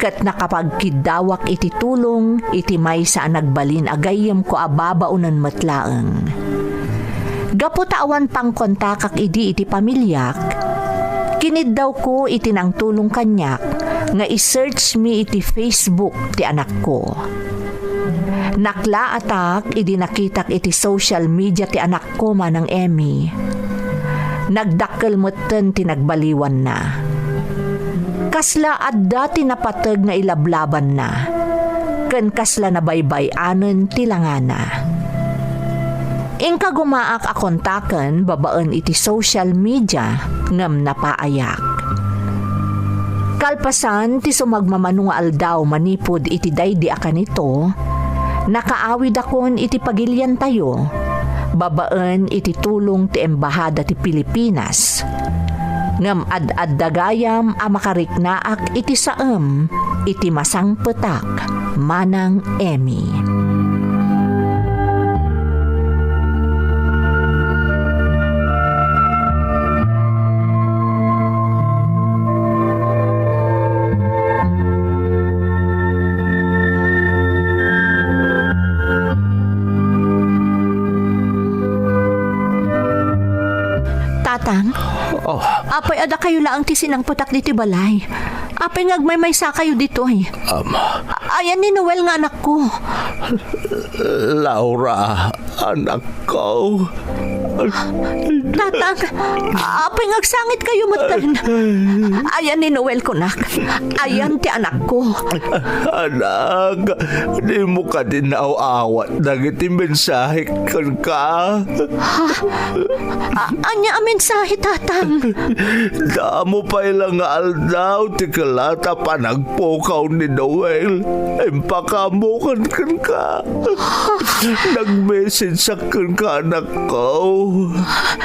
ket nakapagkiddawak iti tulong iti maysa a nagbalin a gayyemko a babaonen met laeng. Gapu ta awan pangkontakak idi iti pamiliak, kiniddawko iti nangtulong kaniak nga i-search mi iti Facebook ti anakko. Naklaatak idi nakitak iti social media ti anakko, Manang Emmy. Nagdakkel metten ti nagbaliwanna. Kasla adda ti napateg nga ilablabanna, ken kasla nabaybay-anen ti langana. Inkagumaak a kontaken babaen iti social media ngem napaayak. Kalpasan ti sumagmamano nga aldaw manipud iti daydi a kanito, nakaawidakon iti pagiliantayo babaen iti tulong ti Embahada ti Pilipinas. Ngem ad-adda gayam a makariknaak iti saem iti masangpetak, Manang Emmy. Tatang, Oh, apay adda kayo laeng ti sinangpetak ditoy balay? Apay nga agmaymaysa kayo ditoy? Um, A-, ayan ni Noel nga anakko. Laura, anakko. Tatang, apay nga agsangit kayo metten? Ayan ni Noel kunak. Ayan ti anakko. Anak, dimo kadi naaw-awat dagiti mensahe kenka? Ha? A-, ania a mensahe, Tatang? Damo pay la nga aldaw ti kellat a panagpukaw ni Noel. Impakaammokan kenka. Nag-message-ak kenka, anakko.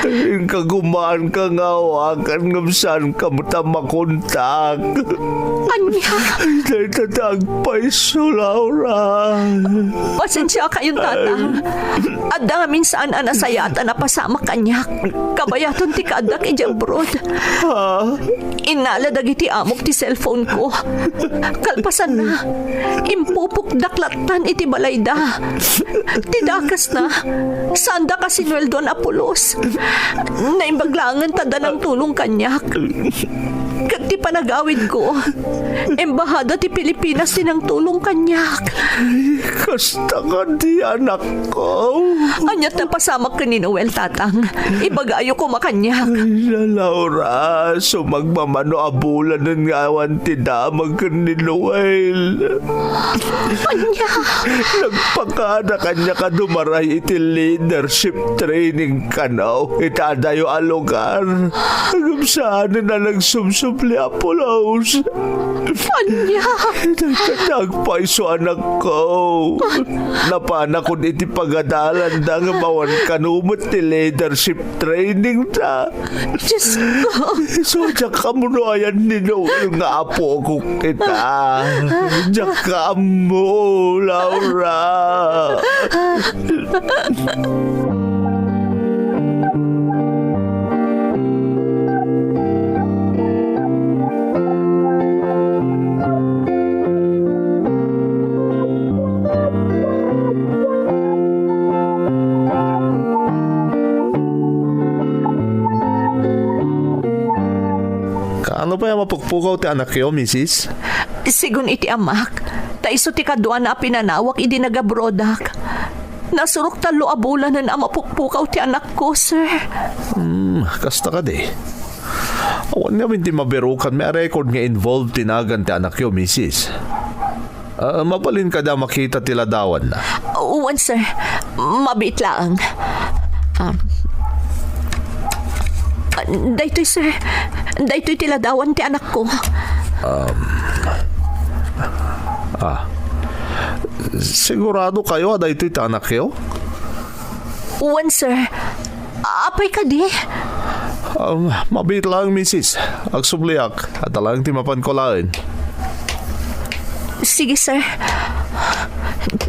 Inkagumaanka nga awagan ngem saanka met a makontak. Ania? Dayta ti agpayso, Laura. Pasensiakayon, Tatang. Adda ngamin saan a nasayaat a napasamak kaniak. Kabayaton ti kaaddak idiay abroad. Ha? Innala dagiti amok ti cellphone-ko. Kalpasanna, impupokdak lattan iti balayda. Ti dakesna, saandak a sinueldoan a pulos. Naimbag laengen ta adda nangtulong kaniak. Ket ti panagawidko, Embahada ti Pilipinas ti nangtulong kaniak. Kasta kadi, anakko. Ania ti napasamak ken ni Noel, Tatang? Ibagayo koma kaniak. Ay, Laura, sumagmamano a bulanen nga awan ti damag ken ni Noel. Ania? Nagpakada kaniak a dumaray iti leadership training kano iti adayo a lugar. Ngem saanen a nagsubsubli a pulos. Ania? Dagiti agpayso, anakko. Napanakon iti pagadalanda ngem awan kano met ti leadership training ta. Diyos ko. Isu, diak ammo no ayan ni Noel nga apok ita. Diak ammo, Laura. Kaano pay a mapukpukaw ti anakyo, misis? Sigun iti amak, ta isu ti kaduana a pinanawak idi nagabroadak. Nasurok tallo a bulanen a mapukpukaw ti anakko, sir. Hmm, kasta kadi. Awan ngamin ti mabirukanmi a record nga involved ti nagan ti anakyo, misis. Ah, mabalin kadi a makita ti ladawanna? Wen, sir. Mabiit laeng. Ah, ah, daytoy, sir. Daytoy ti ladawan ti anakko. Um, ah, sigurado kayo a daytoy ti anakyo? Wen, sir. Apay kadi? Um, mabiit laeng, misis. Agsubliak. Adda laeng ti mapanko laeng. Sige, sir.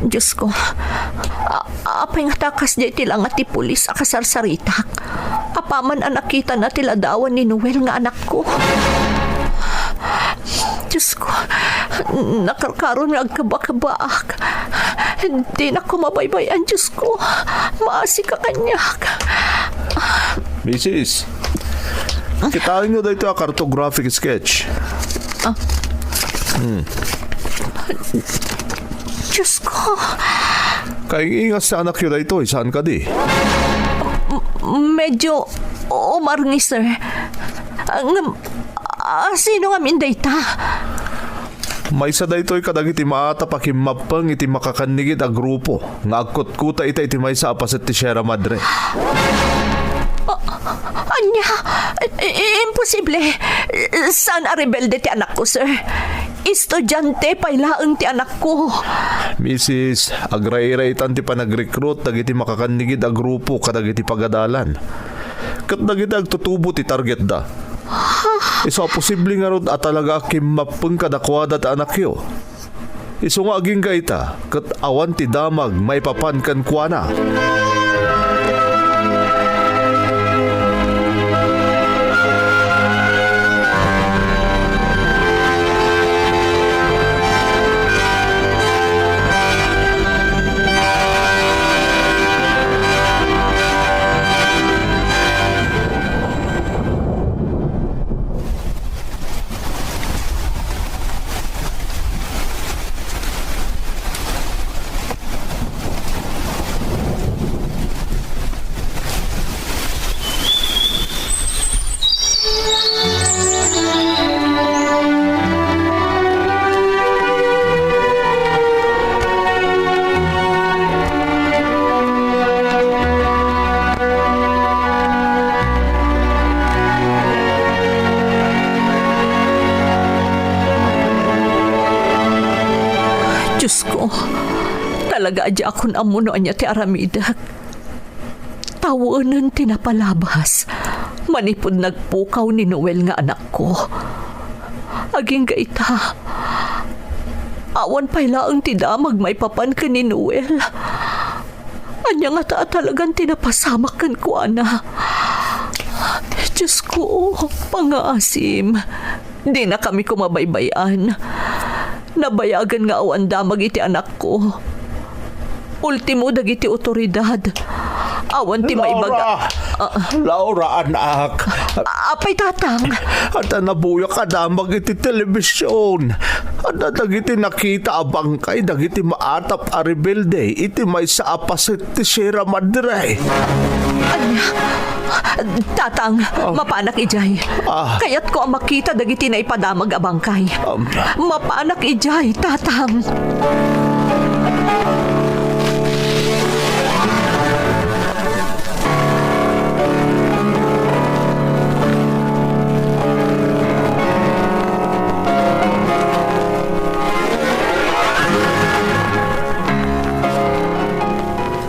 Diyos ko. A-, apay ngata kasdiay ti langa ti pulis a kasarsaritak? Apaman a nakitana ti ladawan ni Noel nga anakko. Diyos ko, nakarkaron nga agkabakabaak. Dinak ko mabaybay-an, Diyos ko. Maasika kaniak. Misis, kitaenyo daytoy a cartographic sketch. Ah. Hmm. Diyos ko. Kaingingas ti anakyo daytoy, saan kadi? M-, medyo umarngi, sir. Ngem, ah, sino ngamin dayta? Maysa daytoy kadagiti maatap a kimmappeng iti makakannigid a grupo nga agkutkuta ita iti maysa a paset ti Sierra Madre. A-, ania? I-, i-, imposible. Saan a rebelde ti anakko, sir. Estudiante pay laeng ti anakko. Misis, agrairaitan ti panagrekrut dagiti makakannigid a grupo kadagiti pagadalan ket dagiti agtutubo ti targetda. Isu a posible ngarud a talaga a kimmappeng kadakuada ti anakyo. Isu nga agingga ita, ket awan ti damag maipapan kenkuana. Diosko, talaga a diakon ammo no ania ti aramidek. Tawenen ti napalabas manipud nagpukaw ni Noel nga anakko. Agingga ita, awan pay laeng ti damag maipapan ken ni Noel. Ania ngata a talagan ti napasamak kenkuana? Diosko, pangngaasim. Dinakami koma baybay-an. Nabayagen nga awan damag iti anakko. Ultimo dagiti otoridad. Awan ti maibaga. Laura! Ah. Laura, anak! Apay, Tatang? Adda nabuyak a damag iti telebision. Adda dagiti nakita a bangkay dagiti maatap a rebelde iti maysa a paset ti Sierra Madre. Ania? Tatang, ah, mapanak idiay. Ah. Kayatko a makita dagiti naipadamag a bangkay. Um. Mapanak idiay, Tatang.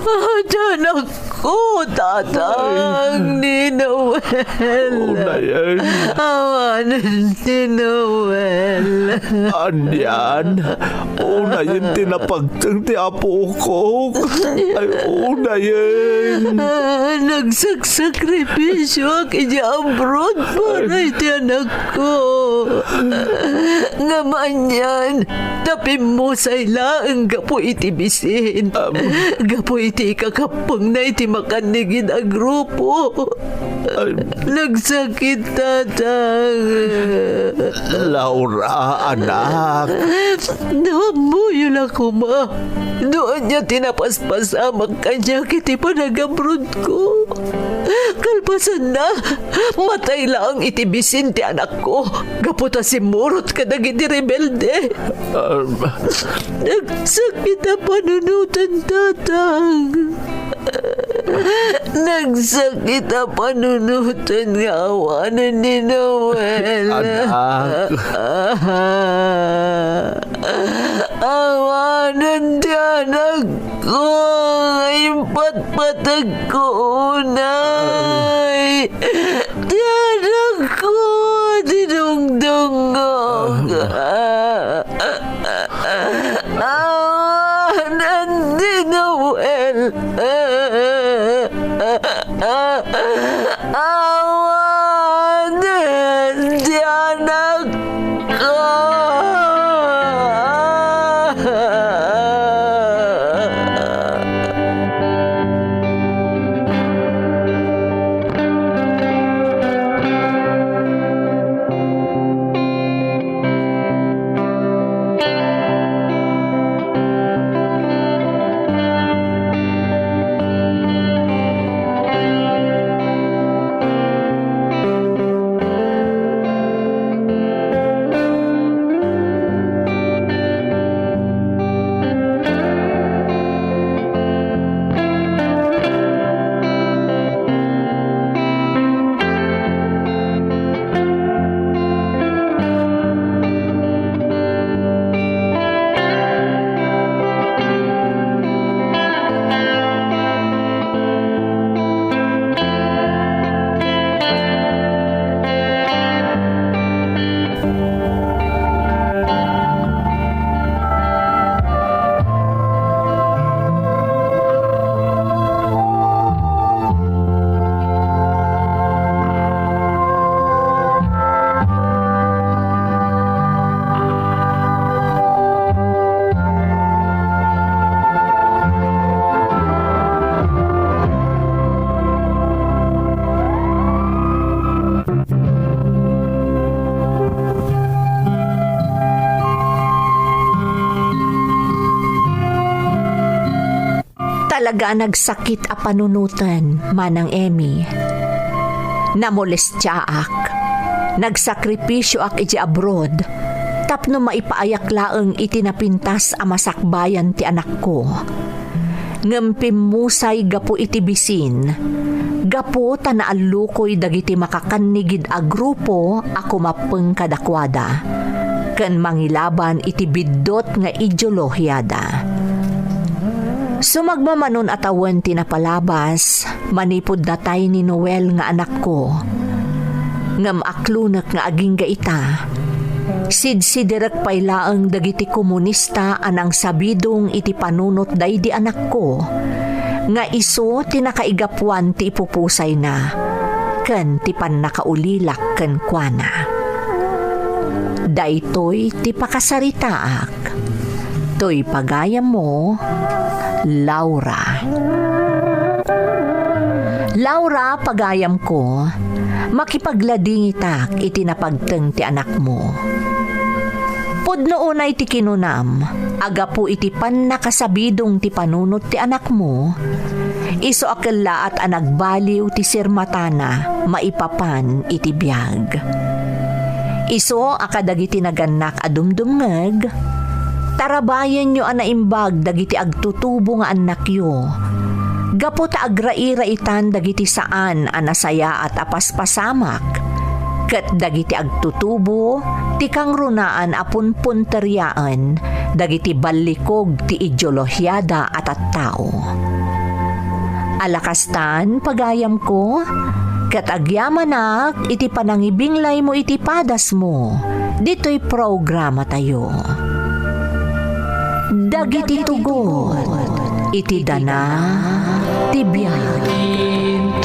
Adda anak ko, Tatang, ay, ni Noel. Unayen. Awanen ni Noel. Anian? Unayen ti napagteng ti apok. Ay, unayen. Ah, nagsagsakripisiak idiay abroad para, ay, iti anakko. Ngem anian, ta pimmusay laeng gapu iti bisin. Am. Gapu iti ikakappengna iti makannigid a grupo. Ay. Nagsakit, Tatang. Laura, anak. No ammoyo la koma no ania ti napaspasamak kaniak iti panagabrodko. Kalpasanna, matay laeng iti bisin ti anakko gapu ta simmurot kadagiti rebelde. Um. Nagsakit a panunoten, Tatang. Nagsakit a panunoten nga awanen ni Noel. Anak. Awanen ti anakko nga impatpategko unay. Ti anakko, dinungdungngog. Ah, Nandi Noel. Awanen ti anakko. a nagsakit a panunoten, Manang Emmy. Namolestiaak. Nagsakripisioak iti abroad tapno maipaayak laeng iti napintas a masakbayan ti anakko. Ngem pimmusay gapu iti bisin, gapu ta naallukoy dagiti makakannigid a grupo a kumappeng kadakuada, ken mangilaban iti biddut nga ideolohiada. Sumagmamanon a tawen ti napalabas, manipud natay ni Noel nga anakko. Ngem aklunek nga agingga ita, sidsidirek pay laeng dagiti komunista a nangsabidong iti panunot daydi anakko, nga isu ti nakaigapuan ti ipupusayna ken ti pannakaulilak kenkuana. Daytoy ti pakasaritaak. Toy pagayammo, Laura. Laura, pagayamko, makipagladingitak iti napagteng ti anakmo. Pudno unay ti kinunam, a gapu iti pannakasabidong ti panunot ti anakmo, isu a kellaat a nagbaliw ti sirmatana maipapan iti biag. Isu a kadagiti nagannak a dumdumngeg, tarabayenyo a naimbag dagiti agtutubo nga annakyo, gapu ta agrairaitan dagiti saan a nasayaat a paspasamak, ket dagiti agtutubo ti kangrunaan a punpunteriaen dagiti ballikog ti ideolohiada a tattao. Alakastan, pagayamko, ket agyamanak iti panangibinglaymo iti padasmo ditoy programatayo. Dagiti tugot iti dana ti biag.